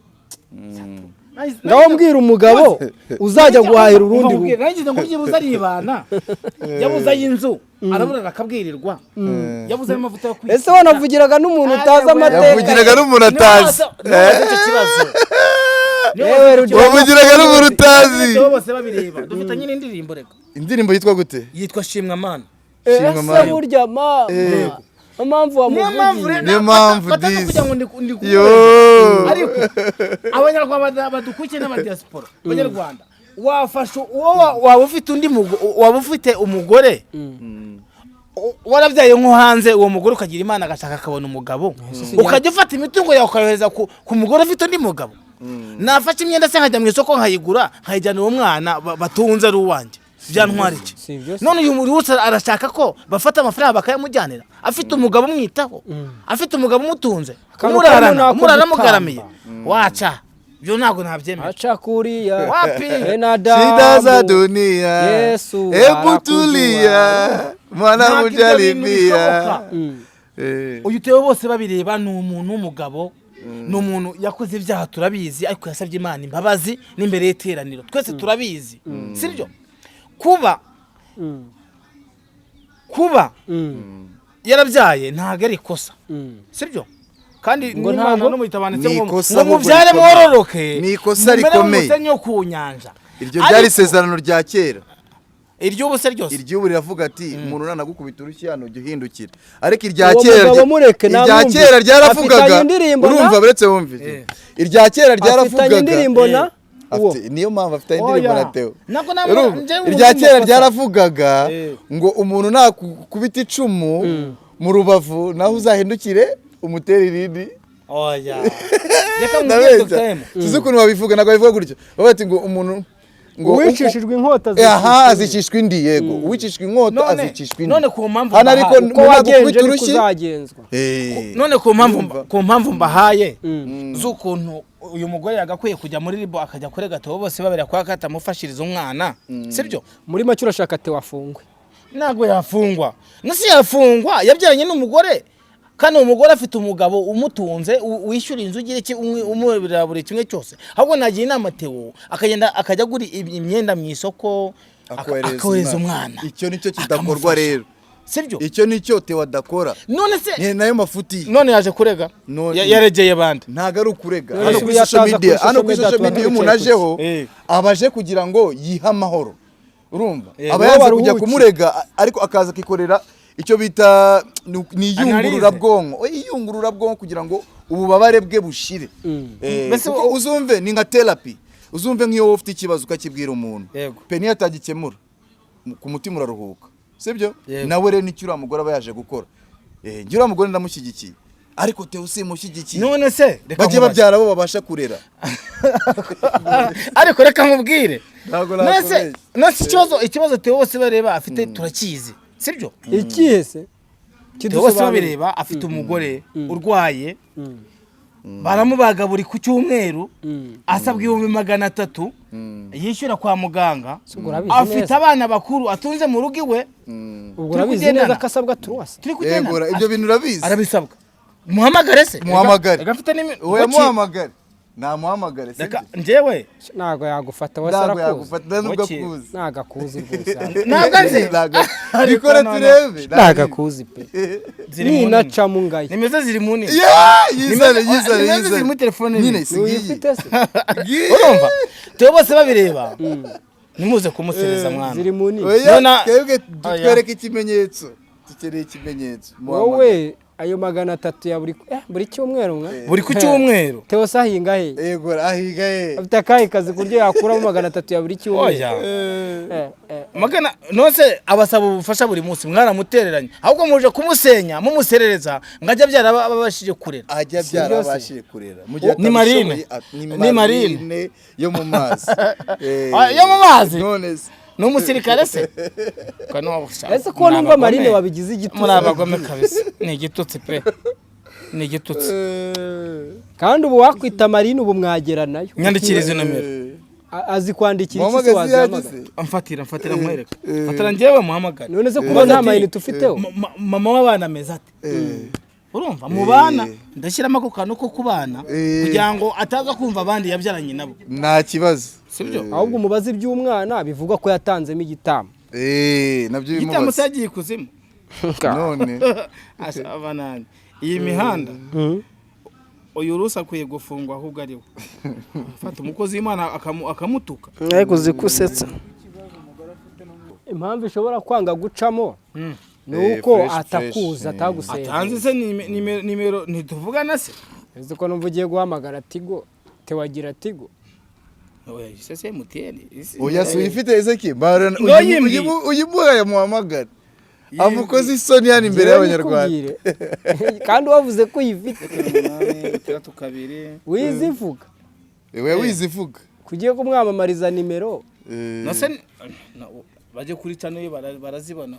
Ngaho mbwira umugabo uzajya guhahira urundi rugo. Nagize ngo byibuze aribana, yabuze ay'inzu, arabura, akabwirirwa, yabuze amavuta yo kwisiga. Ese wanavugiraga n'umuntu utazi amateka? Yavugiraga n'umuntu atazi. Icyo kibazo. Yewe Rugero. Wavugiraga n'umuntu utazi. Bose babireba dufitanye n'indirimbo, reka. Indirimbo yitwa gute? Yitwa Shimwa Mana. Shimwa Ese Mana. burya mama, niyo mpamvu Niyo mpamvu wamuvugiye. rero Niyo mpamvu bataza disi. kugira ngo ndi Yo. ariko abanyarwanda badukurikiye n'abadiaspora abanyarwanda, wafasha uwo waba ufite undi waba ufite umugore warabyaye nko hanze, uwo mugore ukagira Imana agashaka akabona umugabo, ukajya ufata imitungo yawe ukayohereza ku mugore ufite undi mugabo. Nafashe imyenda se nkajya mu isoko nkayigura, nkayijyana uwo mwana batunze ari uwanjye, byantwara iki? Si ibyo se. None uyu muntu wese arashaka ko bafata amafaranga bakayamujyanira, afite umugabo umwitaho, afite umugabo umutunze, Akantu umurarana, karimo nako umurara gutamba. amugaramiye. Waca ibyo ntabwo nabyemera. Aca kuriya. Wapi? Bene Adamu. Shida za dunia, Yesu hebu tulia, mwana Ntabwo ibyo bintu mujaribia. bishoboka. Uyu Theo bose babireba ni umuntu w'umugabo, ni umuntu yakoze ibyaha turabizi, ariko yasabye Imana imbabazi n'imbere y'iteraniro twese turabizi, sibyo? Kuba yarabyaye ntabwo ari ikosa, sibyo? Kandi Ngo n'Imana ntabwo? no mu gitabo handitse Ni ngo ikosa ngo ahubwo mubyare rikomeye. mwororoke, Ni ikosa mumere rikomeye. nk'umusenyi wo ku nyanja. Iryo ryari Ariko isezerano rya kera. Iry'ubu se ryose? Iry'ubu riravuga ati umuntu nanagukubita urushyi hano ujya uhindukira. Ariko irya Uwo kera mugabo mureke, irya namwumvise. kera ryaravugaga Afitanye indirimbo na- urumva, buretse wumve, irya kera ryaravugaga Afitanye indirimbo na uwo. Niyo mpamvu afitanye indirimbo Oya. na Theo. Ntabwo namwe- Urumva? njyewe Irya ubu kera ni ryaravugaga Eh. ngo umuntu nakubita icumu Mu rubavu naho uzahindukire umutere irindi. Oya, reka mubwire, Dr. Ndabeshya? M. Tuzi ukuntu babivuga, ntabwo babivuga gutyo. Bavuga bati ngo umuntu ngo Uwicishijwe inkota aha azicishwa indi. Azicishwa indi, yego, uwicishwa inkota azicishwa indi. None ku mpamvu Hano ariko mbahaye- Uko ntabwo wagenje ukubita niko urushyi. uzagenzwa. None ku mpamvu mbahaye z'ukuntu uyu mugore yagakwiye kujya muri RIB akajya kurega Theo bose babera kwa katamufashiriza umwana, sibyo? Muri make urashaka Theo afungwe? Ntabwo yafungwa, nasi yafungwa yabyaranye n'umugore, kandi uwo mugore afite umugabo umutunze, wishyura inzu, ugira iki, umurebera buri kimwe cyose. Ahubwo nagira inama Theo akagenda akajya agura imyenda mu isoko, akohereza umwana. Icyo nicyo kidakorwa Akamufasha. rero. Sibyo? Icyo nicyo Theo adakora. None se Ni nayo mafuti. None yaje kurega? Yaregeye bande? Ntabwo ari ukurega. None Hano se kuri ubu social yataza media, kuri hano kuri social social media media, iyo umuntu twicaye ajeho aba aje kugira ngo yihe amahoro, urumva? Aba Nibo yanze kujya baruhuke. kumurega, ariko akaza akikorera icyo bita ni iyungururabwonko. Oya, iyungururabwonko kugira ngo ububabare bwe bushire. Mbese Kuko uzumve ni nka therapy, uzumve nk'iyo wowe ufite ikibazo ukakibwira umuntu, pe, niyo atagikemura, ku mutima uraruhuka, sibyo? Yego. Nawe rero nicyo uriya mugore aba yaje gukora. Njye uriya mugore ndamushyigikiye, ariko Theo simushyigikiye. None se reka Bajye nkubaze. babyara abo babasha kurera. Ariko reka nkubwire. Ntabwo None se nakubeshya. none se ikibazo Theo bose bareba afite turakizi, sibyo? Ikihe se? Theo bose babireba afite umugore urwaye, baramubaga buri ku cyumweru, asabwa 300,000 yishyura kwa muganga. Ubwo urabizi Afite neza. abana bakuru atunze mu rugo iwe. Ubwo Turi urabizi kugendana. neza ko asabwa turuwasi? Turi kugendana. Yego, ibyo bintu urabizi. Arabisabwa, muhamagare se. Muhamagare. Reka afite n'imi- Oya, Buki. muhamagare, namuhamagare, sibyo? Reka njyewe Ntabwo yagufata wese. Ntabwo Arakuzi. yagufata nubwo Buki. akuzi. Ntabwo akuzi rwose. Ntabwo azi. Ntabwo bikora, turebe. Ntabwo akuzi pe. Ziri mu nini. Ninacamo ngayo. Nimero ziri mu nini. Yeah, yizane. Nimero- Yizane. nimero Yizane ziri muri telefone nyine. nini. Si ngiyi? Uyifite se? Ngiyi. Urumva Theo bose babireba, ntimuze kumusereza mwana. Ziri mu nini. Oya, twebwe Oya. twereke ikimenyetso, dukeneye ikimenyetso. Muhamagare. Wowe ayo 300 ya buri cyumweru mwa? Buri ku cyumweru. Theo se ahinga he? Yego, ahiga he? Afite akahe kazi ku buryo yakuramo 300 ya buri cyumweru? Oya. Eh. Magana nose abasaba ubufasha buri munsi, mwaramutereranye. Ahubwo muje kumusenya mumuserereza ngo ajye abyara ababashije kurera. Ajya Si abyara byose. abashije kurera mu gihe Ni marine. atabishoboye, ni Ni marine. marine yo mu mazi. Ah, yo mu mazi? None se? Ni umusirikare se? Ese ko numva marine wabigize igitutsi? Muri abagome kabisa, ni igitutsi pe, ni igitutsi. Kandi ubu wakwita marine ubu mwagera nayo. Nyandikira izi nomero. Azi kwandikira iki se? Muhamagaze Wazihamagara. yagize. Mfatira nkwereka, mfatira njyewe muhamagare. None se kuba nta mayinite ufiteho? Mama w'abana ameze ate? Urumva mu bana ndashyiramo ako kantu ko kubana kugira ngo ataza kumva abandi yabyaranye nabo. Nta kibazo. Sibyo? Ahubwo umubaze iby'umwana bivugwa ko yatanzemo igitambo. Nabyo Igitambo bimubaze. se yagiye ikuzimu? None Aba iyi mihanda, uyu rusi akwiye gufungwa, ahubwo ari we fata umukozi w'Imana akamutuka. Ariko uzi ko usetsa. Impamvu ishobora kwanga gucamo ni uko Fresh, atakuzi, fresh. atagusengera. Atanze se nimero ntituvugana se? Uzi ko numva ugiye guhamagara Tigo, tewagira Tigo. Oya, se se MTN. Oya, si uyifite Ezeki? Ngo yimbwiye. Uyimuhaye muhamagare amukoze isoni hano imbere Njyewe y'Abanyarwanda. nikubwire. Kandi wavuze ko uyifite. 8 6 2. Wizivuga. We wizivuga. Kugiye kumwamamariza nimero. Nase bajye kuri channel ye barazibona.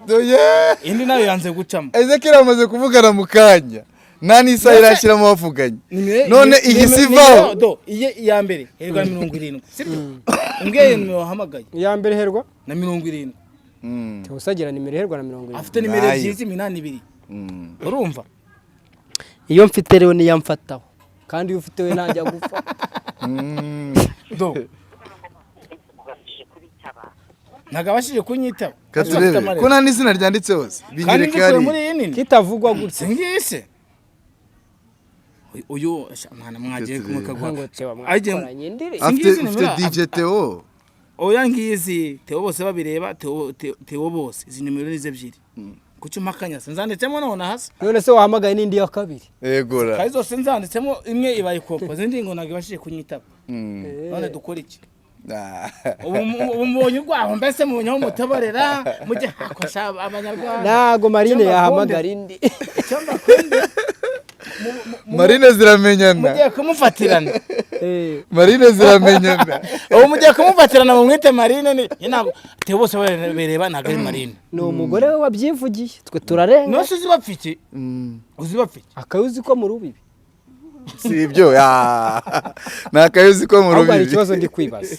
Oye! Indi nayo yanze gucamo. Ezekiel amaze kuvugana mu kanya, nta n'isaha irashyiramo bavuganye, none iyi sivaho. Do iye iya mbere herwa na 70, sibyo? Umbwiye iyo nimero wahamagaye. Iya mbere herwa Na 70. Usagira nimero iherwa na 70. Afite nimero Nayo. ebyiri z'iminani ibiri, urumva? Iyo mfite rero niyo amfataho, kandi iyo ufite we ntajya gupfa. Do ntabwo abashije kunyitaba. Katurebe ko nta n'izina ryanditse hose. Kandi Binyereke mbikuye hariya. muri iyi nini. Kitavugwa gutya. Singise uyu sha, mwana mwagiye Turebe. kumukagwa. Ngo Theo Agiye- mwakoranye indirimbo. Afite Singizi ufite nimero- DJ Theo. Oya, ngizi Theo bose babireba, Theo bose izi nimero ni ebyiri, kuki umpakanya se? Nzanditsemo none hasi. None se wahamagaye n'indi ya kabiri? Egora. Kandi zose nzanditsemo, imwe ibaye kopo, izindi ngo ntabwo ibashije kunyitaba. None dukora iki? Ah. Ubu mubonye urwaho, mbese mubonye aho mutoborera mujye hakosha Abanyarwanda. Ntago Marine Icyo mbakunde. yahamagara indi. Icyo mbakunde. Marine ziramenyana. Mugiye kumufatirana. Marine ziramenyana. Ubu mugiye kumufatirana, mumwite Marine. Ni njye ntabwo Theo bose bireba, ntabwo ari Marine. Ni umugore we wabyivugiye, twe turarenga. Nose uzi bapfa iki? Uzi bapfa iki? Akayuzi ko mu rubibi. Si ibyo ya. Ni akayuzi ko mu Ahubwo hari rubibi. ikibazo ndi kwibaza,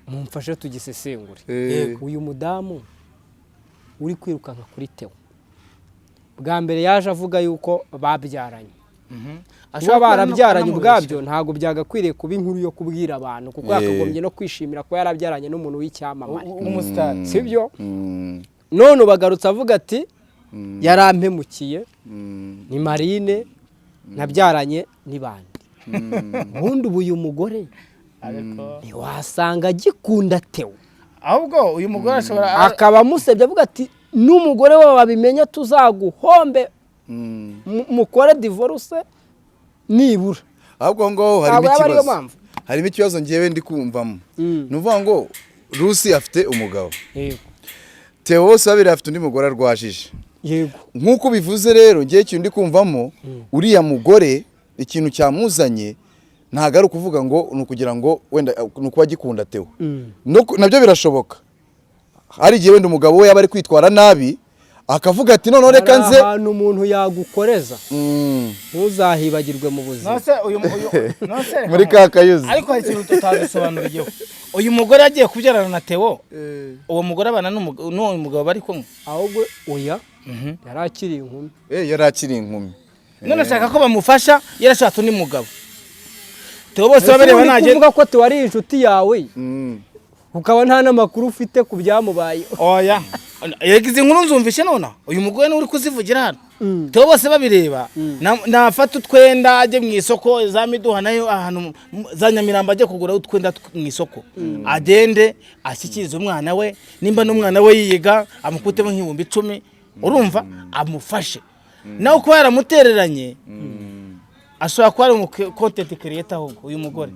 mumfashe tugisesengure. Uyu mudamu uri kwirukanka kuri Theo, bwa mbere yaje avuga yuko babyaranye. Kuba Ashobora kuba barabyaranye anamubeshya. ubwabyo ntabwo byagakwiriye kuba inkuru yo kubwira abantu, kuko yakagombye no kwishimira ko yarabyaranye n'umuntu w'icyamamare, w'umusitari. Sibyo? None ubagarutse avuga ati yarampemukiye, ni Marine nabyaranye n'ibandi. Ubundi ubu uyu mugore Ariko ntiwasanga agikunda Theo, ahubwo uyu mugore ashobora akaba amusebye avuga ati n'umugore we babimenya tuzaguhombe, mukore divorce nibura. Ahubwo aho ngaho harimo Ntabwo yaba ariyo ikibazo. mpamvu. Harimo ikibazo ngewe ndi kumvamo. Ni ukuvuga ngo Rusi afite umugabo, Theo bose babiri afite undi mugore arwajije. Nk'uko bivuze rero, ngewe ikintu ndi kumvamo, uriya mugore ikintu cyamuzanye ntabwo ari ukuvuga ngo ni ukugira ngo wenda ni ukuba agikunda Theo. Nabyo birashoboka, hari igihe wenda umugabo we yaba ari kwitwara nabi, akavuga ati noneho reka Hari nze. ahantu umuntu yagukoreza ntuzahibagirwe mu buzima. Nose uyu nose reka Muri ka kayuzi. Ariko hari ikintu tutabisobanuriyeho. Uyu mugore agiye kubyarana na Theo, uwo mugore abana n'uwo mugabo bari kumwe? Ahubwo oya, yari akiri inkumi. Yari akiri inkumi. None ashaka ko bamufasha, yarashatse undi mugabo. Theo bose babireba Ese ubundi nagenda kuvuga ko Theo ari inshuti yawe, ukaba nta n'amakuru ufite ku byamubayeho? Oya, yego, izi nkuru nzumvishe nona uyu mugore niwe uri kuzivugira hano. Theo bose babireba nafata utwenda ajye mu isoko za Miduha, nayo ahantu za Nyamirambo, ajye kugura utwenda mu isoko, agende ashyikirize umwana we, nimba n'umwana we yiga amukutemo nk'10,000, urumva amufashe. Nawe kuba yaramutereranye, ashobora kuba ari umu content creator. Ahubwo uyu mugore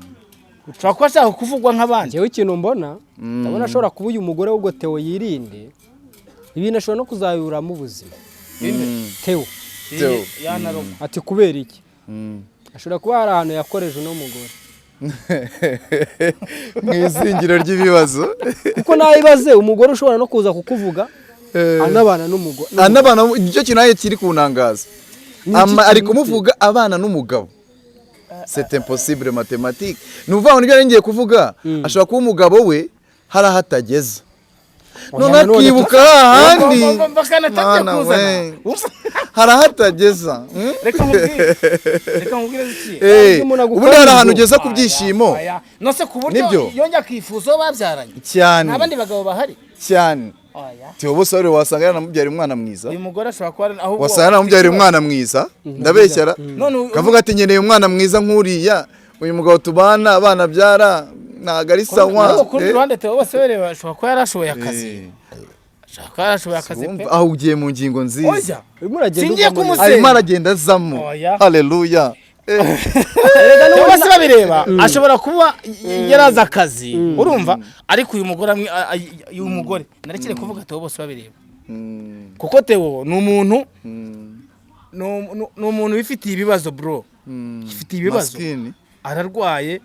ashobora kuba ashaka kuvugwa nk'abandi. Njyewe ikintu mbona, ndabona ashobora kuba uyu mugore w'ubwo Theo yirinde ibintu, ashobora no kuzabiburamo ubuzima Theo. Theo. Yanarogwa. Ati kubera iki? Ashobora kuba hari ahantu yakoreje uno mugore. Mu izingiro ry'ibibazo. Kuko nawe umugore ushobora no kuza kukuvuga anabana n'umugore. Anabana, nicyo kintu nanjye kiri kunangaza. Ni iki Ari kimutera? kumuvuga abana n'umugabo, c'est impossible mathématique. Ni ukuvuga ngo nibyo nari ngiye kuvuga, ashobora kuba umugabo we hari aho atageza, none Nanone akibuka hahandi. Bakanatangiye Mana kuzana. we. Hari aho atageza. Reka nkubwire, reka nkubwire iki. Umuntu agukora Ubundi hari ahantu inzu. ugeza ku byishimo. Aya, nose ku buryo Nibyo. yongera akifuza uwo babyaranye, Cyane. nta bandi bagabo bahari? Cyane. Oya. Theo bose babiri wasanga yaranamubyariye umwana mwiza. Uyu mugore ashobora kuba ahubwo Wasanga yaranamubyariye umwana mwiza, ndabeshyara? None kavuga ati nkeneye umwana mwiza nk'uriya, uyu mugabo tubana, abana abyara ntabwo ari sawa. Ariko ku rundi ruhande Theo bose bareba ashobora kuba yarashoboye akazi. Ashobora kuba yarashoboye akazi pe. Wumva aho ugiye mu ngingo nziza. Oya. Urimo uragenda Singiye uvamo neza. kumusenya. Arimo aragenda azamo. Oya. Haleluya. Theo bose babireba ashobora kuba yarazi akazi, urumva? Ariko uyu mugore uyu mugore narekere kuvuga Theo bose babireba, kuko Theo ni umuntu ni umuntu wifitiye ibibazo, bro, yifitiye ibibazo. Maskini. Ararwaye.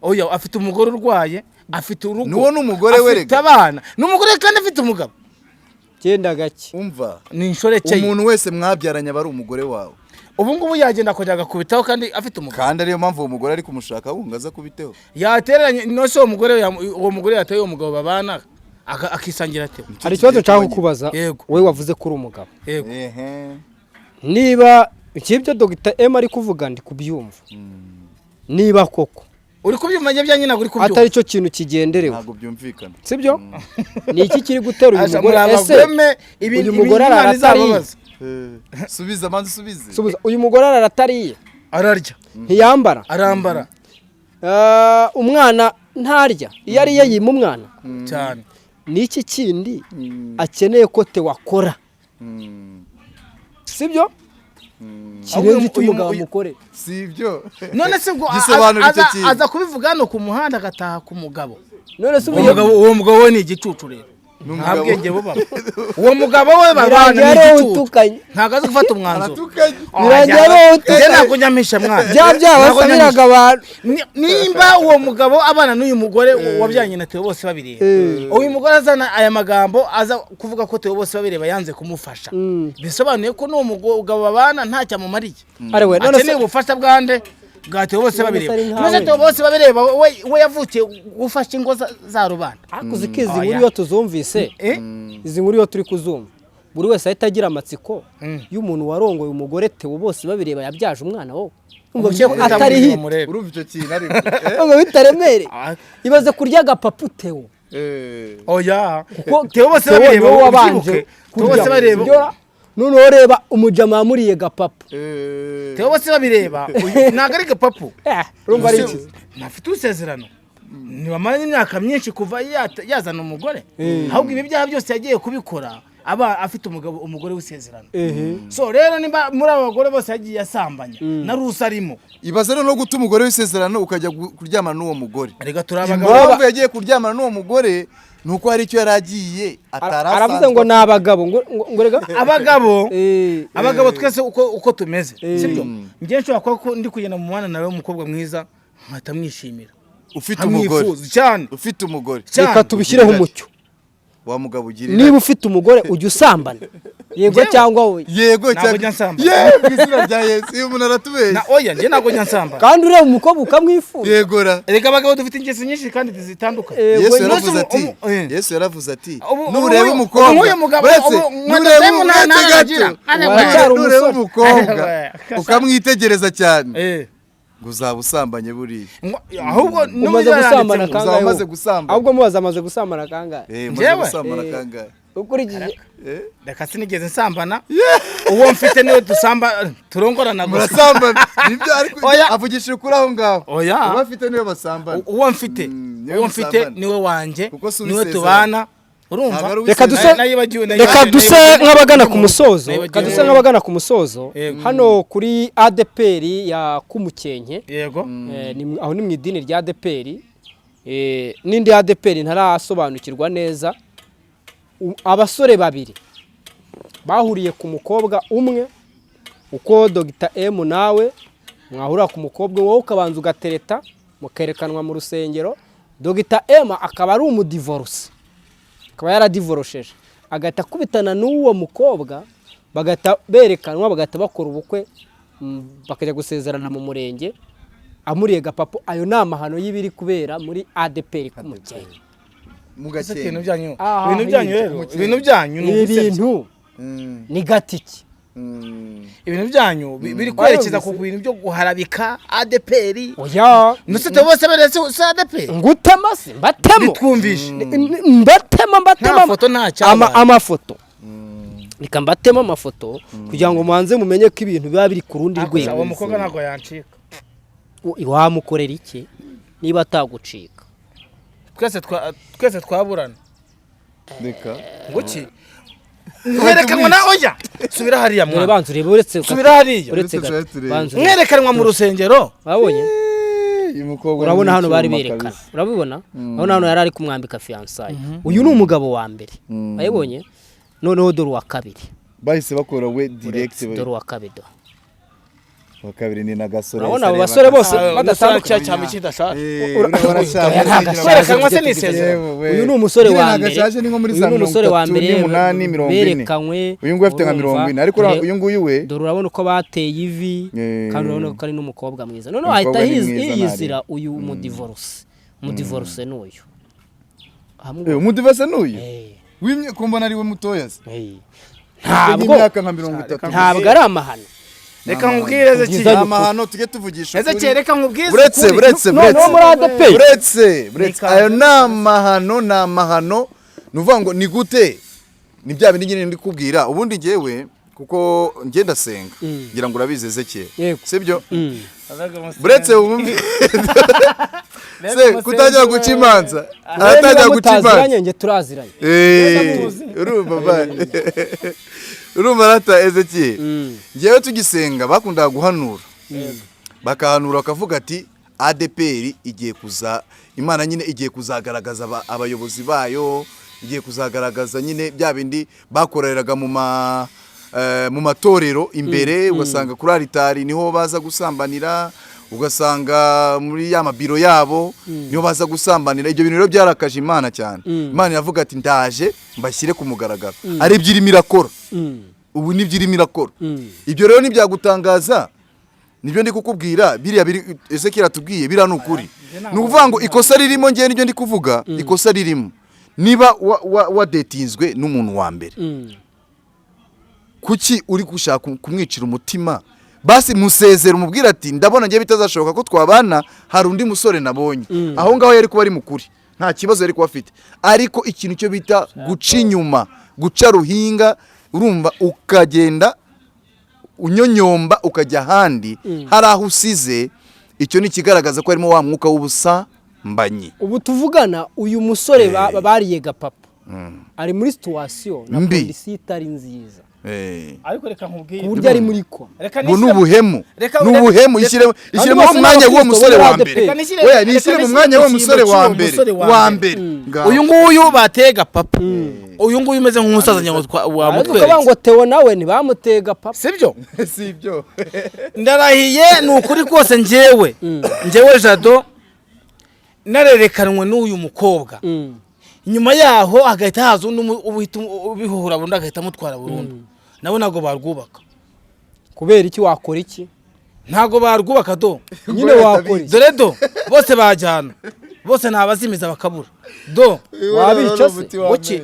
Oya, afite umugore urwaye, afite urugo. Nuwo ni umugore we Afite rega. abana, ni umugore kandi afite umugabo. Genda gake. Umva. Ni inshoreke ye. Umuntu wese mwabyaranye aba ari umugore wawe. Ubu ngubu yagenda akongera agakubitaho kandi afite umugabo. Kandi ariyo mpamvu uwo mugore ari kumushaka wunga aza kubiteho. Yatereranye no se uwo mugore uwo mugore yateye uwo mugabo babana akisangira Theo. Hari ikibazo nshaka kukubaza. Yego. Wowe wavuze ko uri umugabo, Yego. Ehe. niba ikibyo Dr M ari kuvuga ndi kubyumva, niba koko Uri kubyumva? Njye byanjye ntabwo uri kubyumva. atari cyo kintu kigenderewe, Ntabwo byumvikana. sibyo? Ni iki kiri gutera uyu Aja, mugore? muri Ese abagome, ibi uyu mugore ibi Imana arara atariye? izababaza. Subiza, manza usubize. Subiza, uyu mugore arara atariye? Ararya. Ntiyambara? Arambara. Umwana ntarya? Iyo ariye yima umwana? Cyane. Ni iki kindi akeneye ko Theo akora, sibyo? Kirenze icyo umugabo amukorera. Si ibyo. None se ubwo Gisobanura icyo kintu. Aza kubivuga hano ku muhanda, agataha ku mugabo. None se Uwo ubu mugabo, uwo mugabo we ni igicucu rero. Nta Umugabo. bwenge bubamo. Uwo mugabo we babana Birangira ni ari wowe igicucu. utukanye. Ntabwo azi gufata umwanzuro. Aratukanye. Birangira ari wowe Njye utukanye. ntabwo njya mwana. Bya byaha Ntabwo wasabiraga njya abantu. Nimba uwo mugabo abana n'uyu mugore wabyaranye na Theo bose babireba, uyu mugore azana aya magambo, aza kuvuga ko Theo bose babireba yanze kumufasha, bisobanuye ko n'uwo mugabo babana ntacyo amumariye. Ariwe none se Akeneye ubufasha bwande? Bwa Theo bose None se babireba. ari nkawe? None se Theo bose babireba we yavukiye gufasha ingo za rubanda? Ariko uzi ko izi nkuru Oya. iyo tuzumvise, Eh? izi nkuru iyo turi kuzumva, buri wese ahita agira amatsiko y'umuntu warongoye umugore Theo bose babireba yabyaje umwana wowe. Umva Ukwiye kwita atari mu hit. murebe. Urumva icyo kintu ariko eh? Umva bitaremereye. Ah. Ibaze kurya agapapu, Theo. Oya. Kuko Theo bose Theo babireba, niwe wabanje ubyibuke. Theo kurya. bose bareba. Ibyo- Noneho reba umujama wamuriye gapapu. Theo bose babireba ntabwo ari gapapu. Urumva ari iki? Ntafite isezerano, ntibamaranye imyaka myinshi kuva yazana umugore. Ahubwo ibi byaha byose yagiye kubikora aba afite umugabo, umugore w'isezerano. So rero nimba muri aba bagore bose yagiye asambanya na Rusi arimo. Ibaze noneho guta umugore w'isezerano ukajya kuryamana n'uwo mugore. Reka turi abagabo. Impamvu yagiye kuryamana n'uwo mugore ni uko hari icyo yari agiye atari Aravuze ngo ni abagabo ngo rega. Abagabo, abagabo twese uko tumeze, sibyo? Njye nshobora kuba ko ndi kugenda mu muhanda nawe umukobwa mwiza nkahita mwishimira, ufite umugore. nkamwifuza cyane. Ufite umugore. Cyane. Reka tubishyireho umucyo. Wa mugabo ugira Niba ufite umugore, ujya usambana, yego Njyewe? cyangwa wowe? Yego. Ntabwo Cyangwa njya nsambana. Yewe, mu izina rya Yesu, uyu muntu aratubeshya. Na oya, njye ntabwo njya nsambana. Kandi ureba umukobwa ukamwifuza. Yegora. Reka, abagabo dufite ingeso nyinshi kandi zitandukanye. Yego. Yesu yaravuze Umunsi ati eh. Yesu yaravuze ati nureba nureba umukobwa nk'uyu mugabo, uretse nureba nureba nta uretse agira. gato Waracyari nureba umusore. umukobwa ukamwitegereza cyane ngo uzaba usambanye buriya. Ahubwo Umaze gusambana Uzaba kangahe umaze wowe? gusambana. Ahubwo mubaze, amaze gusambana kangahe? Umaze Njyewe? gusambana Eh. kangahe? Ukurikije. Reka, sinigeze nsambana. Uwo mfite niwe dusamba, turongorana gusa. Murasambana nibyo, ariko Oya. avugishije ukuri aho ngaho. Oya. Uwo afite niwe basambana. Uwo mfite, niwe uwo mfite musambana. niwe wanjye, Kuko si niwe uwisezerano. tubana, urumva? Ntabwo ari Reka uwisezerano. Reka duse nk'abagana ku musozo. Nayibagiwe. Reka duse nk'abagana ku musozo. Yego. Hano kuri ADEPR ya Kumukenke, Yego. Aho ni mu idini rya ADEPR, n'indi ADEPR ntarasobanukirwa neza. Abasore babiri bahuriye ku mukobwa umwe, uko Dr M nawe mwahurira ku mukobwa, wowe ukabanza ugatereta, mukerekanwa mu rusengero. Dr M akaba ari umudivorce, akaba yaradivorosheje, agahita akubitana n'uwo mukobwa, bagahita berekanwa, bagahita bakora ubukwe, bakajya gusezerana mu murenge amuriye gapapu. Ayo ni amahano y'ibiri kubera muri ADEPR Kumukenke. Mu Ese Gakenke. ibintu byanyu, Aha, ibintu byanyu hirya. rero, ibintu byanyu ni Ibi ugusebya. bintu ni gatiki. Ibintu byanyu biri kwerekeza ku bintu byo guharabika ADEPR. Oya. Ndetse bose beretse si ADEPR. Ngutema se mbatemo? Bitwumvishe. Mbatema, mbatema. Nta foto, nta cyabaye. Amafoto, reka mbatemo amafoto kugira ngo mubanze mumenye ko ibintu biba biri ku rundi Ariko uwo rwego. mukobwa ntabwo yancika. Wamukorera iki niba atagucika? Twese twaburana. Reka. Nguki mwerekanwa na oya, subira hariya Dore mwana. banza urebe uretse Subira hariya. Uretse Uretse gato. turebe. Banza urebe. Mwerekanwa mu rusengero. Wabonye? Uyu mukobwa Urabona ni hano bari icyuma berekana kabisa. Urabibona? Urabona hano yari ari kumwambika fiançailles. Uyu ni umugabo wa mbere, wayibonye? Noneho dore uwa kabiri. Bahise bakora we direct. Dore uwa kabiri do. Wa kabiri ni nagasore. Urabona abo basore bose badatandukanye. Cyane kidashaje. Kwerekanwa se ni isezerano. Uyu ni umusore wa mbere. Ntagashaje, ni nko muri Uyu za ni umusore wa mbere 38, 40. berekanywe. Uyu nguyu afite nka Urumva? 40, ariko uyu nguyu we Dore urabona uko bateye ivi. Kandi urabona ko ari n'umukobwa mwiza. Noneho Umukobwa ahita ni mwiza, yiyizira uyu mudivorce. Umudivorce ni uyu. Hamwe. Umudivorce ni uyu Eh, wimye ko mbona ari we mutoya se? Eh. Ntabwo Ntabwo imyaka nka 30. ntabwo ari amahano. Reka nkubwire, Ezeki. Ni amahano, tujye tuvugisha ukuri. Ezeki, reka nkubwire Buretse ukuri. buretse Noneho buretse muri ADEPR. buretse ayo ni amahano, ni amahano. Ni ukuvuga ngo ni gute? Ni bya bindi nyine ndi kubwira ubundi ngewe, kuko njye ndasenga, ngira ngo urabizi, Ezekiel. Yego. Sibyo? Buretse wumve se kutangira guca imanza, aratangira Niba guca imanza. mutaziranye, njye turaziranye. Urumva ba, Urumva rata Ezekiel, ngewe tugisenga bakundaga guhanura, bakahanura bakavuga ati ADPR igiye kuza, Imana nyine igiye kuzagaragaza abayobozi bayo, igiye kuzagaragaza nyine bya bindi bakoreraga mu matorero imbere, ugasanga kuri aritari niho baza gusambanira, ugasanga muri ya mabiro yabo niho baza gusambanira. Ibyo bintu rero byarakaje Imana cyane. Imana iravuga ati ndaje mbashyire ku mugaragaro, ari byo irimo irakora ubu, nibyo irimo irakora. Ibyo rero ntibyagutangaza, nibyo ndi kukubwira, biriya biri Ezekiel atubwiye, biriya ni ukuri. Ni ukuvuga ngo ikosa ririmo, ngewe nibyo ndi kuvuga, ikosa ririmo niba wadetinzwe n'umuntu wa mbere, kuki uri gushaka kumwicira umutima? Basi musezera, umubwira ati ndabona ngewe bitazashoboka ko twabana, hari undi musore nabonye. Aho ngaho yari kuba ari mukuri, nta kibazo yari kuba afite. Ariko ikintu cyo bita guca inyuma, guca ruhinga, urumva, ukagenda unyonyomba ukajya ahandi hari aho usize, icyo ni ikigaragaza ko harimo wa mwuka w'ubusambanyi. Ubu tuvugana uyu musore bariye gapapa ari muri situation na Mbi. condition itari nziza, Ariko reka nkubwire, ku buryo ari muri koma. Reka Ngo ni ubuhemu, Reka- ni ubuhemu. Ishyire mu bose mwanya w'uwo n'abakristo musore bo wa muri mbere. ADP. Reka nishyire- Oya, reka nishyire mu nishyire mwanya w'uwo mu musore cyimbo wa cy'uwo mbere musore wa wa mbere. mbere. Ngaho. Uyu nguyu batega papa, uyu nguyu umeze nk'umusaza nyawo Ariko ukavuga wamutweretse. ngo Theo nawe ntibamutega papa. Sibyo? Si ibyo. Ndarahiye, ni ukuri kose, njyewe Jado narerekanwe n'uyu mukobwa, nyuma yaho hagahita haza undi uhita ubihuhura burundu, agahita amutwara burundu, nawe ntabwo barwubaka. Kubera iki? Wakora iki? Ntabwo barwubaka do. Nyine wakora iki? Dore do, bose bajyana, bose ni abazimiza bakabura do. Wabica se? Buki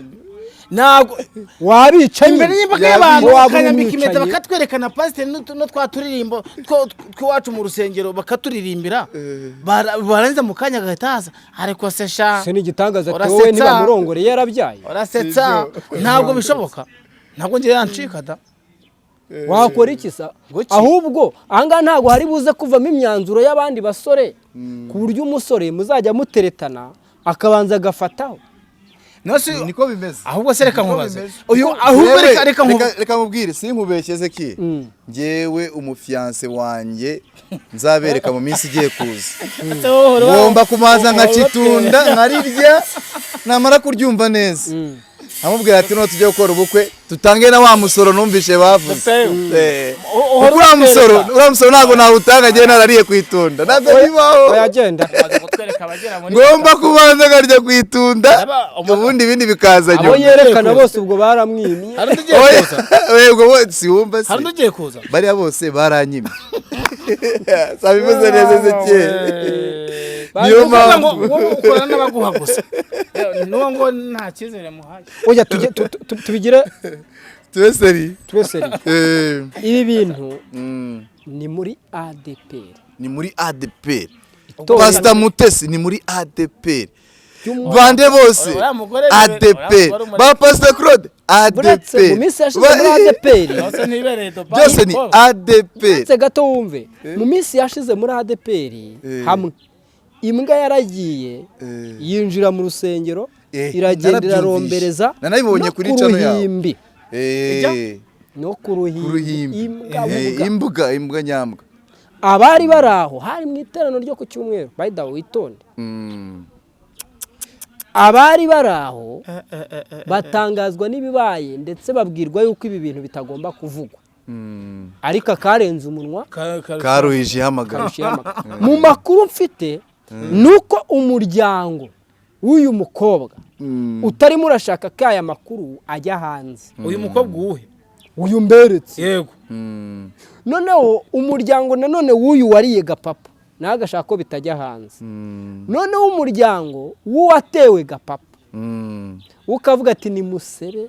ntabwo Wabica imbere nyine. y'imbaga y'abantu Waba bakanyambika impeta, umwicanyi. bakatwerekana pasiteri no twa turirimbo tw'iwacu mu rusengero bakaturirimbira. Barangiza mu kanya agahita haza ariko se sha. Se ni igitangaza Theo we Urasetsa. ntibamurongore yarabyaye? Urasetsa, ntabwo bishoboka, ntabwo ngiye yancika da. Wakora iki sa? Guki? Ahubwo ahangaha ntabwo hari buze kuvamo imyanzuro y'abandi basore, ku buryo umusore muzajya muteretana akabanza agafataho. No si Niko bimeze. Ahubwo se reka nkubaze bimeze. uyu, ahubwo Yewe, reka nkubaze. Reka nkubwire, sinkubeshye Ezeki, njyewe umufiyanse wanjye nzabereka mu minsi igiye kuza, ngomba kumaza nkacitunda nkarirya, namara kuryumva neza amubwira ati noneho tujye gukora ubukwe, tutange na wa musoro numvishe bavuze. Kuko uriya musoro ntabwo nawutanga njyewe narariye ku itunda, ntabwo bibaho. Oyagenda. Kutwereka abagera muri Ngomba kubanza nkarya ku itunda, ubundi ibindi bikaza Abo nyuma. yerekana bose ubwo baramwimye. Hari undi ugiye Oya, kuza. yego, siwumva se? Hari undi ugiye kuza. Bariya bose baranyimye, sabivuze neza Ezekiel, niyo Kuvuga ngo mpamvu. Wowe ukorana n'abaguha gusa, n'uwo ngo nta cyizere muhaye. Oya, tujye tubigire. Tube seri. Tube seri. Ibi bintu ni muri ADPR. Ni muri ADPR. Itorero Pastor Mutesi ni muri ADPR. Ry'umwuka. Bande bose Uriya mugore ADPR. Uriya mugore Ba Pastor Claude Buretse ADPR. mu minsi yashize muri ADPR. Byose ntibereye Dubai. Byose ni ADPR. Uretse gato wumve, mu minsi yashize muri ADPR hamwe imbwa yaragiye yinjira mu rusengero, iragenda Narabyumvise. irarombereza Nanabibonye no kuri ku channel yawe. ruhimbi. No ku Ku ruhimbi. ruhimbi. Imbwa buga. Imbwa, imbwa nyambwa. Abari bari aho hari mu iteraniro ryo ku cyumweru, by the way witonde, abari bari aho batangazwa n'ibibaye, ndetse babwirwa yuko ibi bintu bitagomba kuvugwa, ariko akarenze umunwa Karuhije ihamagara. Karusha ihamagara. Mu makuru mfite ni uko umuryango w'uyu mukobwa utarimo urashaka ko aya makuru ajya hanze. Uyu mukobwa uwuhe? Uyu mberetse. Yego. Noneho umuryango nanone w'uyu wariye gapapa nawe agashaka ko bitajya hanze. Noneho umuryango w'uwatewe gapapa ukavuga ati ni musebe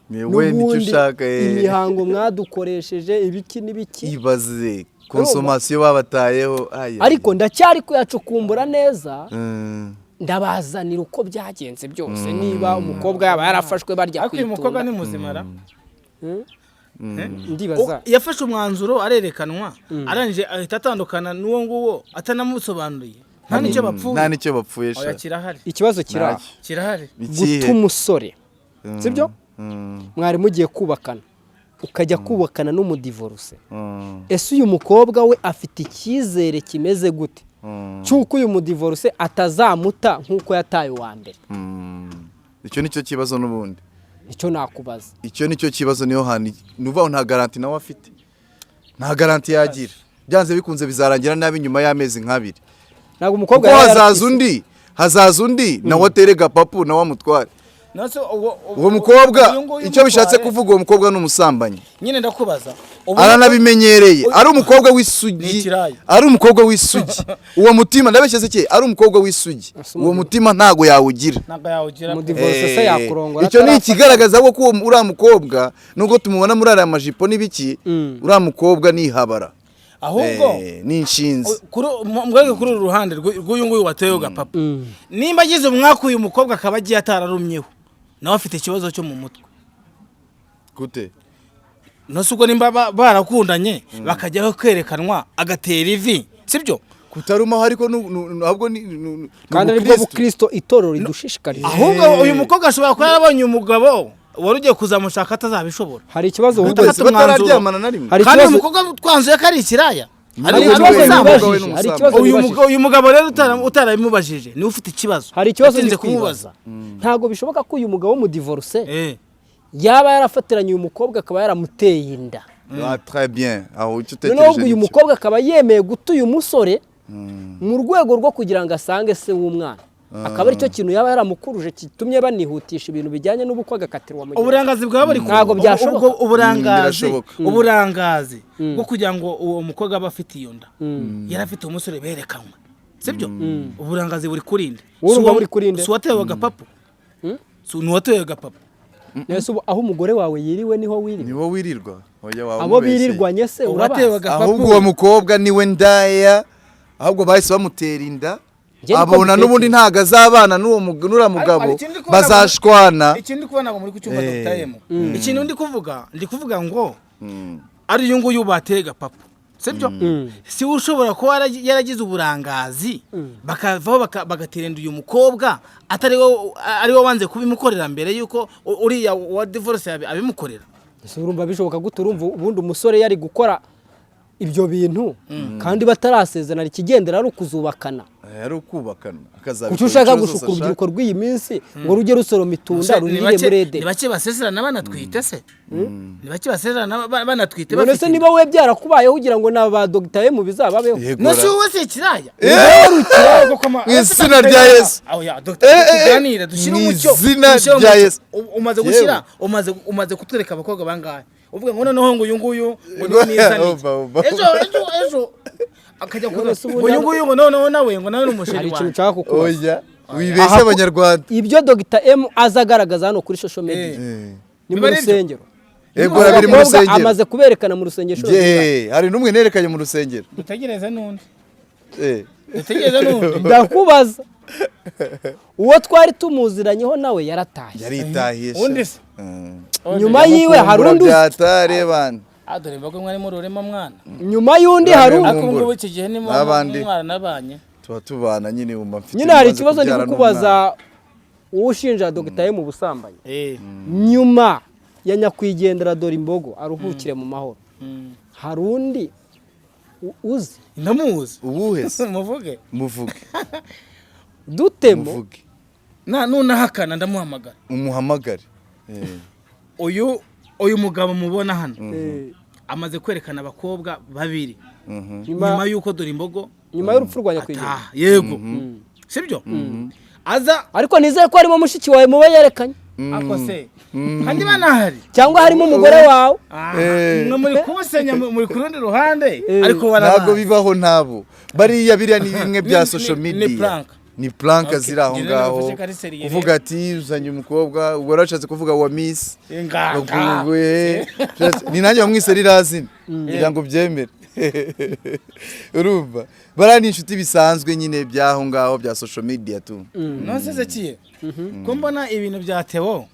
Ni we nicyo n'ubundi ushaka. Imihango mwadukoresheje ibiki n'ibiki. Ibaze consommation babatayeho. Ay, ay, Ariko ndacyari kuyacukumbura neza, ndabazanira uko byagenze byose, niba umukobwa yaba yarafashwe barya Ariko uyu mukobwa kwitunda. ni muzima ra? Ndibaza. Yafashe umwanzuro arerekanwa, arangije ahita atandukana n'uwo nguwo atanamusobanuriye, nta n'icyo bapfuye. Nta nicyo bapfuye Oya, sha. kirahari. Ikibazo kiri aho. Ntacyo. Kirahari. Ikihe? Guta umusore, sibyo? Mwari mugiye kubakana. Ukajya kubakana n'umudivorce, ese uyu mukobwa we afite icyizere kimeze gute cy'uko uyu mudivorce atazamuta nk'uko yataye uwa mbere? Icyo ni cyo kibazo n'ubundi. Icyo nakubaza. Icyo ni cyo kibazo. Niyo hantu ni uvuga ngo nta garantie nawe afite, nta garantie yagira. Byanze bikunze bizarangira nabi nyuma y'amezi nk'abiri. Ntabwo umukobwa Kuko yaba hazaza yarafise- undi, hazaza undi nawe atere gapapu, nawe amutware. Nase Uwo mukobwa, uyu nguyu icyo bishatse umutware- kuvuga, uwo mukobwa ni umusambanyi. Nyine ndakubaza. Ubu- Aranabimenyereye, ari umukobwa Ni w'isugi. ikirayi. Ari umukobwa w'isugi, uwo mutima, ndabeshye se? Ari umukobwa w'isugi, uwo mutima ntago yawugira. Ntabwo yawugira pe. Umudivorce se yakurongora Icyo ni atarafata- ikigaragaza ko uwo uriya mukobwa, nubwo tumubona muri ariya majipo n'ibiki, uriya mukobwa ni ihabara. Ahubwo Ni inshinzi. Mbwege kuri uru ruhande rw'uyu nguyu watewe gapapa, nimba agize umwaka uyu mukobwa akaba agiye atararumyeho, nawe afite ikibazo cyo mu mutwe. Gute? Nose ubwo nimba barakundanye bakajyaho kwerekanwa agatera ivi, sibyo? Kutarumaho ariko ahubwo ni Kandi aribwo ubukristo. bukristo itorero ridushishikariza. Ahubwo uyu mukobwa ashobora kuba yarabonye umugabo wari ugiye kuzamushaka atazabishobora. Hari ikibazo Gute ahubwo. se Gufata umwanzuro. batararyamana na rimwe? Hari Kandi uyu ikibazo- mukobwa twanzuye ko ari ikiraya. Hari Ari ikibazo we, nibajije, we hari n'umusambanyi. ikibazo Uyu nibajije. Mugabo rero utarabimubajije niwe ufite ikibazo. Hari ikibazo Yatinze ndi kwibaza. Ntabwo bishoboka ko uyu mugabo w'umudivorce yaba yarafatiranye uyu mukobwa akaba yaramuteye inda. Ah, très bien, aho icyo Noneho utekereje ubwo uyu nicyo. mukobwa akaba yemeye guta uyu musore mu rwego rwo kugira ngo asange se w'umwana, akaba aricyo kintu yaba yaramukuruje gitumye banihutisha ibintu bijyanye n'ubukwe, agakatirwa mu gihe. Uburangazi bwaba buri Ntabwo byashoboka. Uburangazi Birashoboka. Uburangazi bwo kugira ngo uwo mukobwa abe afite iyo nda, yari afite umusore berekanywe, sibyo? Uburangazi buri kurinde. Urumva buri kuri nde? Si uwatewe agapapu? Si ni uwatewe agapapu? Nese ubu aho umugore wawe yiriwe niho wiriwe? Niwo wirirwa? Oya, waba Abo umubeshyeye. birirwanye se Uwatewe urabazi? agapapu. Ahubwo uwo mukobwa niwe ndaya, ahubwo bahise bamutera inda. Njye niko Abona n'ubundi mbitekereza. ntago azabana n'uwo n'uriya mugabo, Ariko ikindi kubona- bazashwana. Ikindi ndi kubona ngo muri kucyumva. Eh. Dr. M, ikintu ndi kuvuga ngo ari uyu nguyu bateye gapapu, sibyo? Si we ushobora kuba yaragize uburangazi, bakavaho bagatera inda uyu mukobwa, atari we, ari we wanze kubimukorera mbere yuko uriya wa divorce abimukorera. Ese urumva bishoboka gute? Urumva ubundi umusore yari gukora ibyo bintu kandi batarasezerana, ikigendera ari ukuzubakana? Ari ukubakana, akazabikora Kuki ushaka inshuro zose gushuka ashaka. urubyiruko rw'iyi minsi ngo rujye rusoroma itunda Ni rurire muri ni Edeni? bake basezerana banatwite se? Ni bake basezerana banatwite None se bafite niba we byarakubayeho, ugira ngo na ba Dr. M bizababeho? Yego No si ra. wowe si ikiraya. Mu izina rya Yesu. Oya, Dr. Tuganire, dushyire Mu umucyo. izina Dushyire rya umucyo. Yesu. Umaze Yewe. gushyira, umaze kutwereka abakobwa bangahe uvuga ngo noneho ngo uyu nguyu ngo ni mwiza niki. Uva, uva. Ejo ejo akajya kuza None se ngo ubundi uyu nguyu ngo noneho nawe ngo nawe ni umusheri Hari ikintu wanjye. nshaka kukubaza. Oya, wibeshye Aha abanyarwanda. Ibyo Dr. M aza agaragaza hano kuri social media ni mu Biba ari byo. rusengero. Yego, biri mu Abakobwa rusengero. amaze kuberekana mu rusengero inshuro zingahe? Ye, hari n'umwe nerekanye mu rusengero. Dutegereze n'undi. Dutegereze n'undi. Ndakubaza, uwo twari tumuziranyeho nawe yarataye. Yaritahiye sha. Undi se? Nyuma yiwe hari undi uzi. Byatare bana. Ah, dore imboga mwari muri urema mwana. Nyuma y'undi hari undi. Ariko ubu ngubu iki gihe ni N'abandi. mwana nabanye. Tuba tubana nyine, wumva mfite Nyine hari umaze ikibazo ndi kubyara kukubaza, n'umwana. uwo ushinja Dr. M ubusambanyi, nyuma ya nyakwigendera dore imbogo, aruhukire mu mahoro, hari undi uzi? Ndamuzi. Uwuhe se? Muvuge. Muvuge. Dutemo. Muvuge. Na nunahakana ndamuhamagara. Umuhamagare. Uyu mugabo mubona hano amaze kwerekana abakobwa babiri Nyuma nyuma y'uko dore imbogo nyuma y'urupfu rwa nyakwigendera. ataha, yego, sibyo? Aza Ariko nizere ko harimo mushiki wawe muba yerekanye, ako se kandi banahari, cyangwa harimo umugore wawe. Ah, mwe muri kuwusenya muri ku rundi ruhande, ariko Ntabwo barabazi. bibaho, ntabo bariya, biriya ni bimwe bya social ni media. prank. Ni prank Okay. ziri aho Njye ngaho. nabifashe ko ari seriye. Uvuga ati uzanye umukobwa, ubwo warashatse kuvuga wa miss. Inganga. Ni nanjye wamwise ririya zina kugira ngo byemere. Urumva bariya ni inshuti bisanzwe nyine by'aho ngaho bya social media tu. Nonse se kiye ko mbona ibintu bya Theo,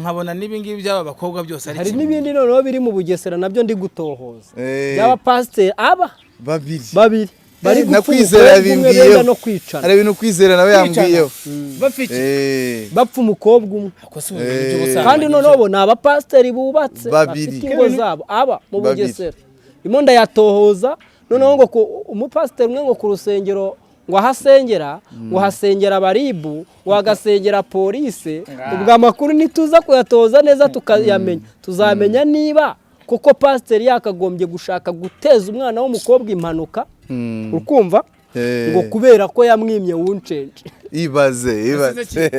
nkabona n'ibingibi by'aba bakobwa byose ari Hari kimwe. n'ibindi noneho biri mu Bugesera nabyo ndi gutohoza, by'abapasiteri aba Babiri. babiri. Bari Na gupfa Kwizera umukobwa umwe, yabimbwiyeho. benda no kwicana. Hari ibintu Kwizera nawe yambwiyeho. Bafite Bapfa umukobwa umwe. Ako si ibintu by'ubusambanyi. Kandi noneho bo ni abapasiteri bubatse, Babiri. bafite ingo zabo, aba mu Babiri. Bugesera. Ndimo ndayatohoza noneho ngo umupasiteri umwe ngo ku rusengero ngo ahasengera, ngo hasengera abaribu, ngo hagasengera polise. Ubwo amakuru nituza kuyatohoza neza tukayamenya, tuzamenya niba kuko pasiteri yakagombye gushaka guteza umwana w'umukobwa impanuka, ukumva, ngo kubera ko yamwimye wuncenje. Ibaze, ibaze.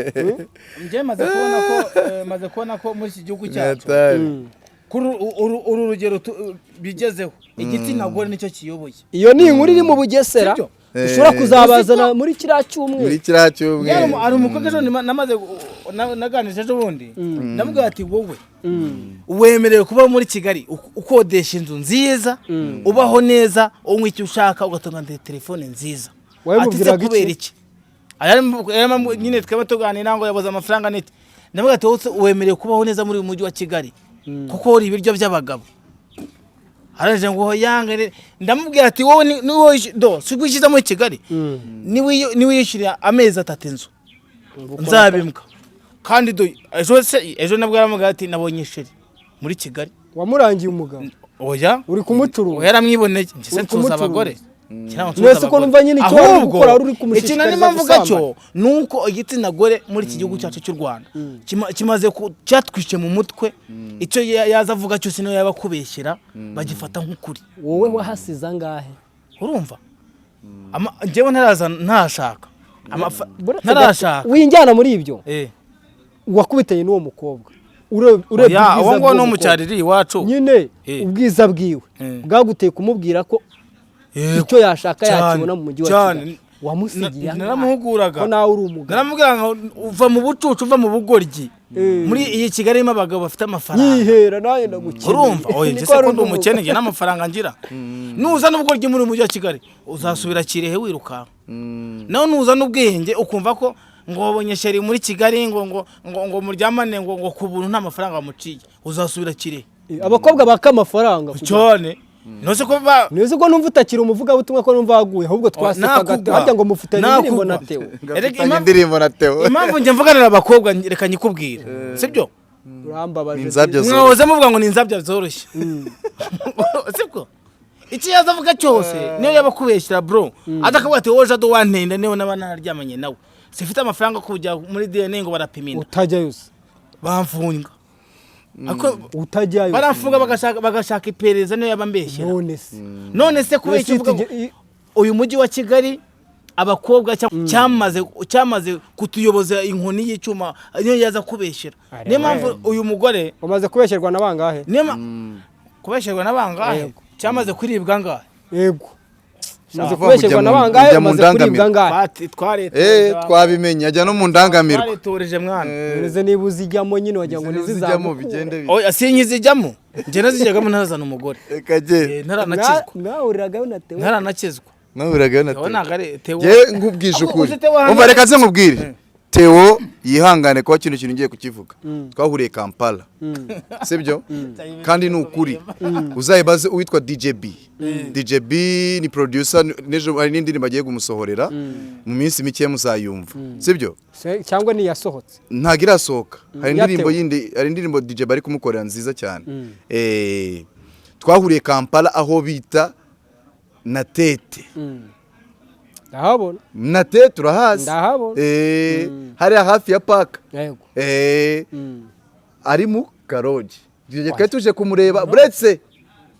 Njye maze kubona ko muri iki gihugu cyacu, Natali. kuri uru rugero bigezeho, igitsina gore nicyo kiyoboye. Iyo ni inkuru iri mu Bugesera. Sibyo? Ushobora kuzabazana muri kiriya cyumweru. Muri kiriya cyumweru. Hari umukobwa ejo namaze naganije ejo bundi, ndamubwira ati: "Wowe wemerewe kuba muri Kigali, ukodesha inzu nziza, ubaho neza, unywa icyo ushaka, ugatunga telefone nziza." Wowe Ati se mubwiraga iki? kubera iki? Nyine twaba tuganira ngo yabuze amafaranga n'iki. Ndamubwira ati: "Wowe wemerewe kubaho neza muri uyu mujyi wa Kigali kuko uri ibiryo by'abagabo." Araje ngo yange. Ndamubwira ati: "Wowe ni wowe do si ugishyize muri Kigali, niwiyishyurira amezi 3 inzu, nzabimbwa." Kandi do ejo se, ejo nabwo yaramubwira ati: "Nabonye chéri muri Kigali." Wamurangiye umugabo? Oya. Uri kumucuruza. Oya, yaramwiboneye. Njye se Uri ncuruza kumucuruza. abagore? Njye ntabwo ncuruza Mwese ko abagore. numva nyine icyo wari uri Ahubwo, gukora wari uri ikintu kumushishikariza narimo mvuga cyo gusambana. ni uko igitsina gore muri iki gihugu cyacu cy'u Rwanda kimaze cyatwishe mu mutwe. Icyo yaza avuga cyose, niyo yaba akubeshyera, bagifata nk'ukuri. Wowe wahasize angahe? Urumva, njyewe ntaraza ntashaka Buretse ntarashaka. Winjyana muri ibyo. Wakubitanye n'uwo mukobwa, urebye Oya, ubwiza uwo nguwo ni bw'uwo mukobwa. umucyariri iwacu. Nyine ubwiza bwiwe bwaguteye kumubwira ko Yego. icyo yashaka Cyane, yakibona mu mujyi wa cyane. Kigali. Wamusigiye angahe? Naramuhuguraga. Ko nawe uri umugabo. Naramubwira ngo uva mu bucucu, uva mu bugoryi. Muri iyi Kigali irimo abagabo bafite amafaranga. Nyihera nawe ndagukeneye. Urumva, oya, njye Niko se ko wari ndi uvuga. umukene, njye n'amafaranga ngira. Nuzana ubugoryi muri uyu mujyi wa Kigali, uzasubira Kirehe wirukanka. Nawe nuzana ubwenge, ukumva ko ngo wabonye chéri muri Kigali, ngo muryamane ngo ku buntu, nta mafaranga bamuciye, uzasubira Kirehe. Abakobwa baka amafaranga Cyane, nose ko ba Nzi ko numva utakiri umuvugabutumwa, ko numva waguye, ahubwo twasekaga. Nakugwa. Harya ngo mufitanye indirimbo na Nakugwa. Theo? Erega Ngafitanye indirimbo na Theo. Impamvu njye mvuganira abakobwa, reka nyikubwire, sibyo? Urambabaje. Ni inzabya zoroshye. Mwahoze muvuga ngo ni inzabya zoroshye, sibwo? Icyo yaza avuga cyose, niyo yaba akubeshyira bro, aza akavuga ati: "Wowe Jado wantenda, niyo naba nararyamanye nawe sifite amafaranga yo kujya muri DNA ngo barapima inda." Utajyayo se? Bamfunga. Ariko Utajyayo. baramfunga, bagashaka iperereza, niyo yaba ambeshyera. None se? None se kubera icyo uvuga ngo uyu mujyi wa Kigali abakobwa cyamaze kutuyoboza inkoni y'icyuma, niyo yaza kubeshyera. Niyo mpamvu uyu mugore Umaze kubeshyerwa na bangahe? Niyo kubeshyerwa na bangahe? Yego. Cyamaze kuribwa angahe? Yego, umaze Uvuga ngo kubeshyerwa ujya na bangahe? ujya mu Umaze kuribwa ndangamirwa. angahe? Twabimenye, ajya no mu ndangamirwa. Twaretoreje mwana. None niba uzijyamo nyine wagira ngo Uzijyamo ntizizamukure. bigende bite? Oya, sinkizijyamo, njye nazijyagamo ntarazana umugore. Reka jye. Ntaranakizwa. Mwahuriraga na Theo? Ntaranakizwa. Nahuriraga na Theo Theo. ntabwo ari Theo. Njyewe nkubwije Ahubwo ukuri. uzi Theo hano- Umva, reka nze nkubwire. Theo yihangane kuba kino kintu ngiye kukivuga. Twahuriye Kampala, sibyo? Kandi ni ukuri, uzayibaze uwitwa DJ B. DJ B ni producer, n'ejo hari n'indirimbo agiye kumusohorera mu minsi mike, muzayumva, sibyo? Cyangwa niyasohotse? Ntabwo irasohoka. Hari Ya indirimbo Theo. yindi, hari indirimbo DJ bari kumukorera nziza cyane. Twahuriye Kampala aho bita Natete. Ndahabona. Natete urahazi? Ndahabona. Hariya hafi ya park. Yego. Ari mu karogi. Twari tuje kumureba. Buretse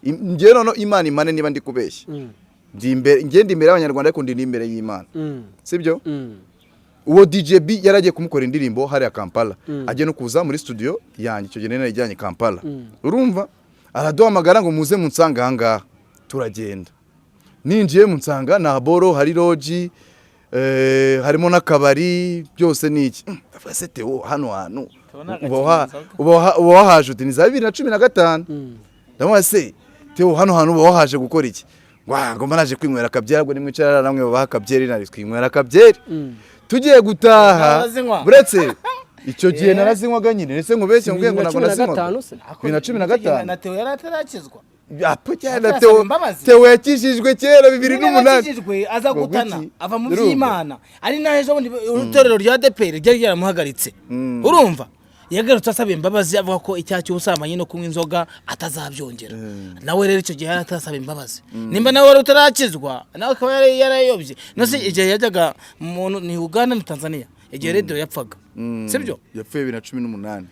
njyewe noneho, Imana imane niba ndi kubeshya. Ndi imbere, njye ndi imbere y'Abanyarwanda, ariko ndi n'imbere y'Imana, sibyo? Uwo DJ B yari agiye kumukora indirimbo hariya Kampala, agiye no kuza muri studio yanjye. Icyo gihe nari narayijyanye Kampala. Urumva, araduhamagara ngo muze munsange aha ngaha. Turagenda, ninjiye munsanga nta boro, hari lodge, harimo n'akabari, byose ni iki. Ndavuga se: "Theo, hano hantu Theo ni uba wahaje ute?" Ni za 2015. Ndamubaza se: "Theo, hano hantu uba wahaje gukora iki?" Ngo: "Ah, ngomba naje kwinywera akabyeri." Ubwo nimwicara namwe babaha akabyeri, nari twinywera akabyeri. Tugiye gutaha, Narazinywa. buretse icyo gihe narazinywaga nyine, ndetse nkubeshye nkubwiye ngo ntabwo 2015 nazinywaga? se? 2015. Na Theo yari atarakizwa. Apo cyane. Atasaba Theo. imbabazi. Theo yakijijwe kera bibiri Niba n'umunani. yakijijwe aza Ngo gutana gwiki? ava mu Urumva? by'Imana, ari naho ejo bundi itorero rya ADEPR ryari ryaramuhagaritse. Urumva yagarutse asaba imbabazi, avuga ko icyaha cy'ubusambanyi no kunywa inzoga atazabyongera. Nawe rero icyo gihe yari atarasaba imbabazi. Nimba nawe wari utarakizwa, nawe akaba yari yarayobye. No se igihe yajyaga mu ni Uganda, ni Tanzania, igihe Radio yapfaga, sibyo? Yapfuye 2018.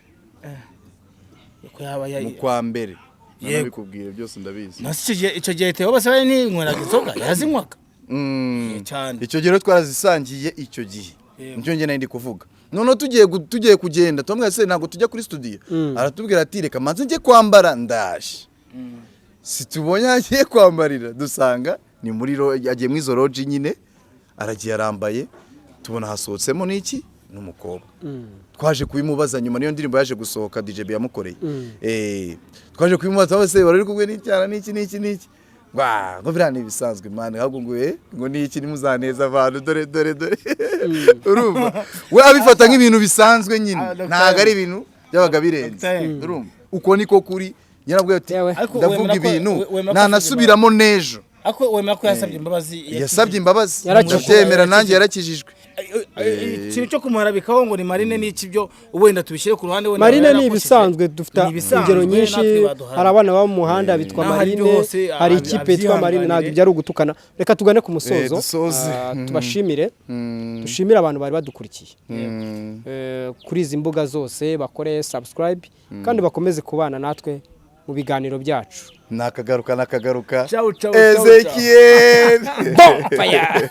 Ko yaba Mu kwa mbere. Yego. Nabikubwiye byose, ndabizi. No se icyo gihe Theo bose bari ninyweraga inzoga, yazinywaga cyane. Icyo gihe rero twarazisangiye icyo gihe. Yego. Nicyo njye nari ndi kuvuga. Noneho tugiye kugenda, tumubwira se ntabwo tujya kuri studio, aratubwira ati: "Reka manze njye kwambara, ndaje." Si tubonye aho agiye kwambarira, dusanga ni muri agiye muri izo lodge nyine, aragiye arambaye, tubona hasohotsemo n'iki n'umukobwa. Twaje kubimubaza nyuma, niyo ndirimbo yaje gusohoka DJ B yamukoreye. Twaje kubimubaza bose wari uri kumwe n'icyana n'iki n'iki n'iki. Wa, ngo biriya ni ibisanzwe man, ahubwo ngo ngo ni iki, nimuzaneza abantu, dore dore dore. Urumva we abifata nk'ibintu bisanzwe nyine. Ah, Dr. Ntabwo ari ibintu byabaga birenze. Dr. M. Urumva uko niko kuri nyarabwo ati Yewe. Ariko ndavuga wemera ko- ibintu wemera ko ntanasubiramo n'ejo. Ariko wemera ko yasabye imbabazi? Yasabye imbabazi. Yarakijijwe. Ndabyemera nanjye, yarakijijwe. Ikintu cyo kumuharabikaho ngo ni Marine n'iki, byo wenda tubishyire ku ruhande, wenda Marine ni yarakoze. ibisanzwe, dufite Ni ibisanzwe, ingero nyinshi. natwe baduhaye. Hari abana baba mu muhanda bitwa N'aho ari byo Marine, hose, hari ikipe yitwa Marine, ntabwo ibyo ari ugutukana. Reka tugane ku musozo. Dusoze. Ah, tubashimire, dushimire abantu bari badukurikiye kuri izi mbuga zose, bakore subscribe kandi bakomeze kubana natwe mu biganiro byacu. Nakagaruka, nakagaruka. Ciao, ciao, ciao, ciao. Ezekiel. Bon fire.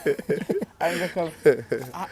Aya ngaka- Ah.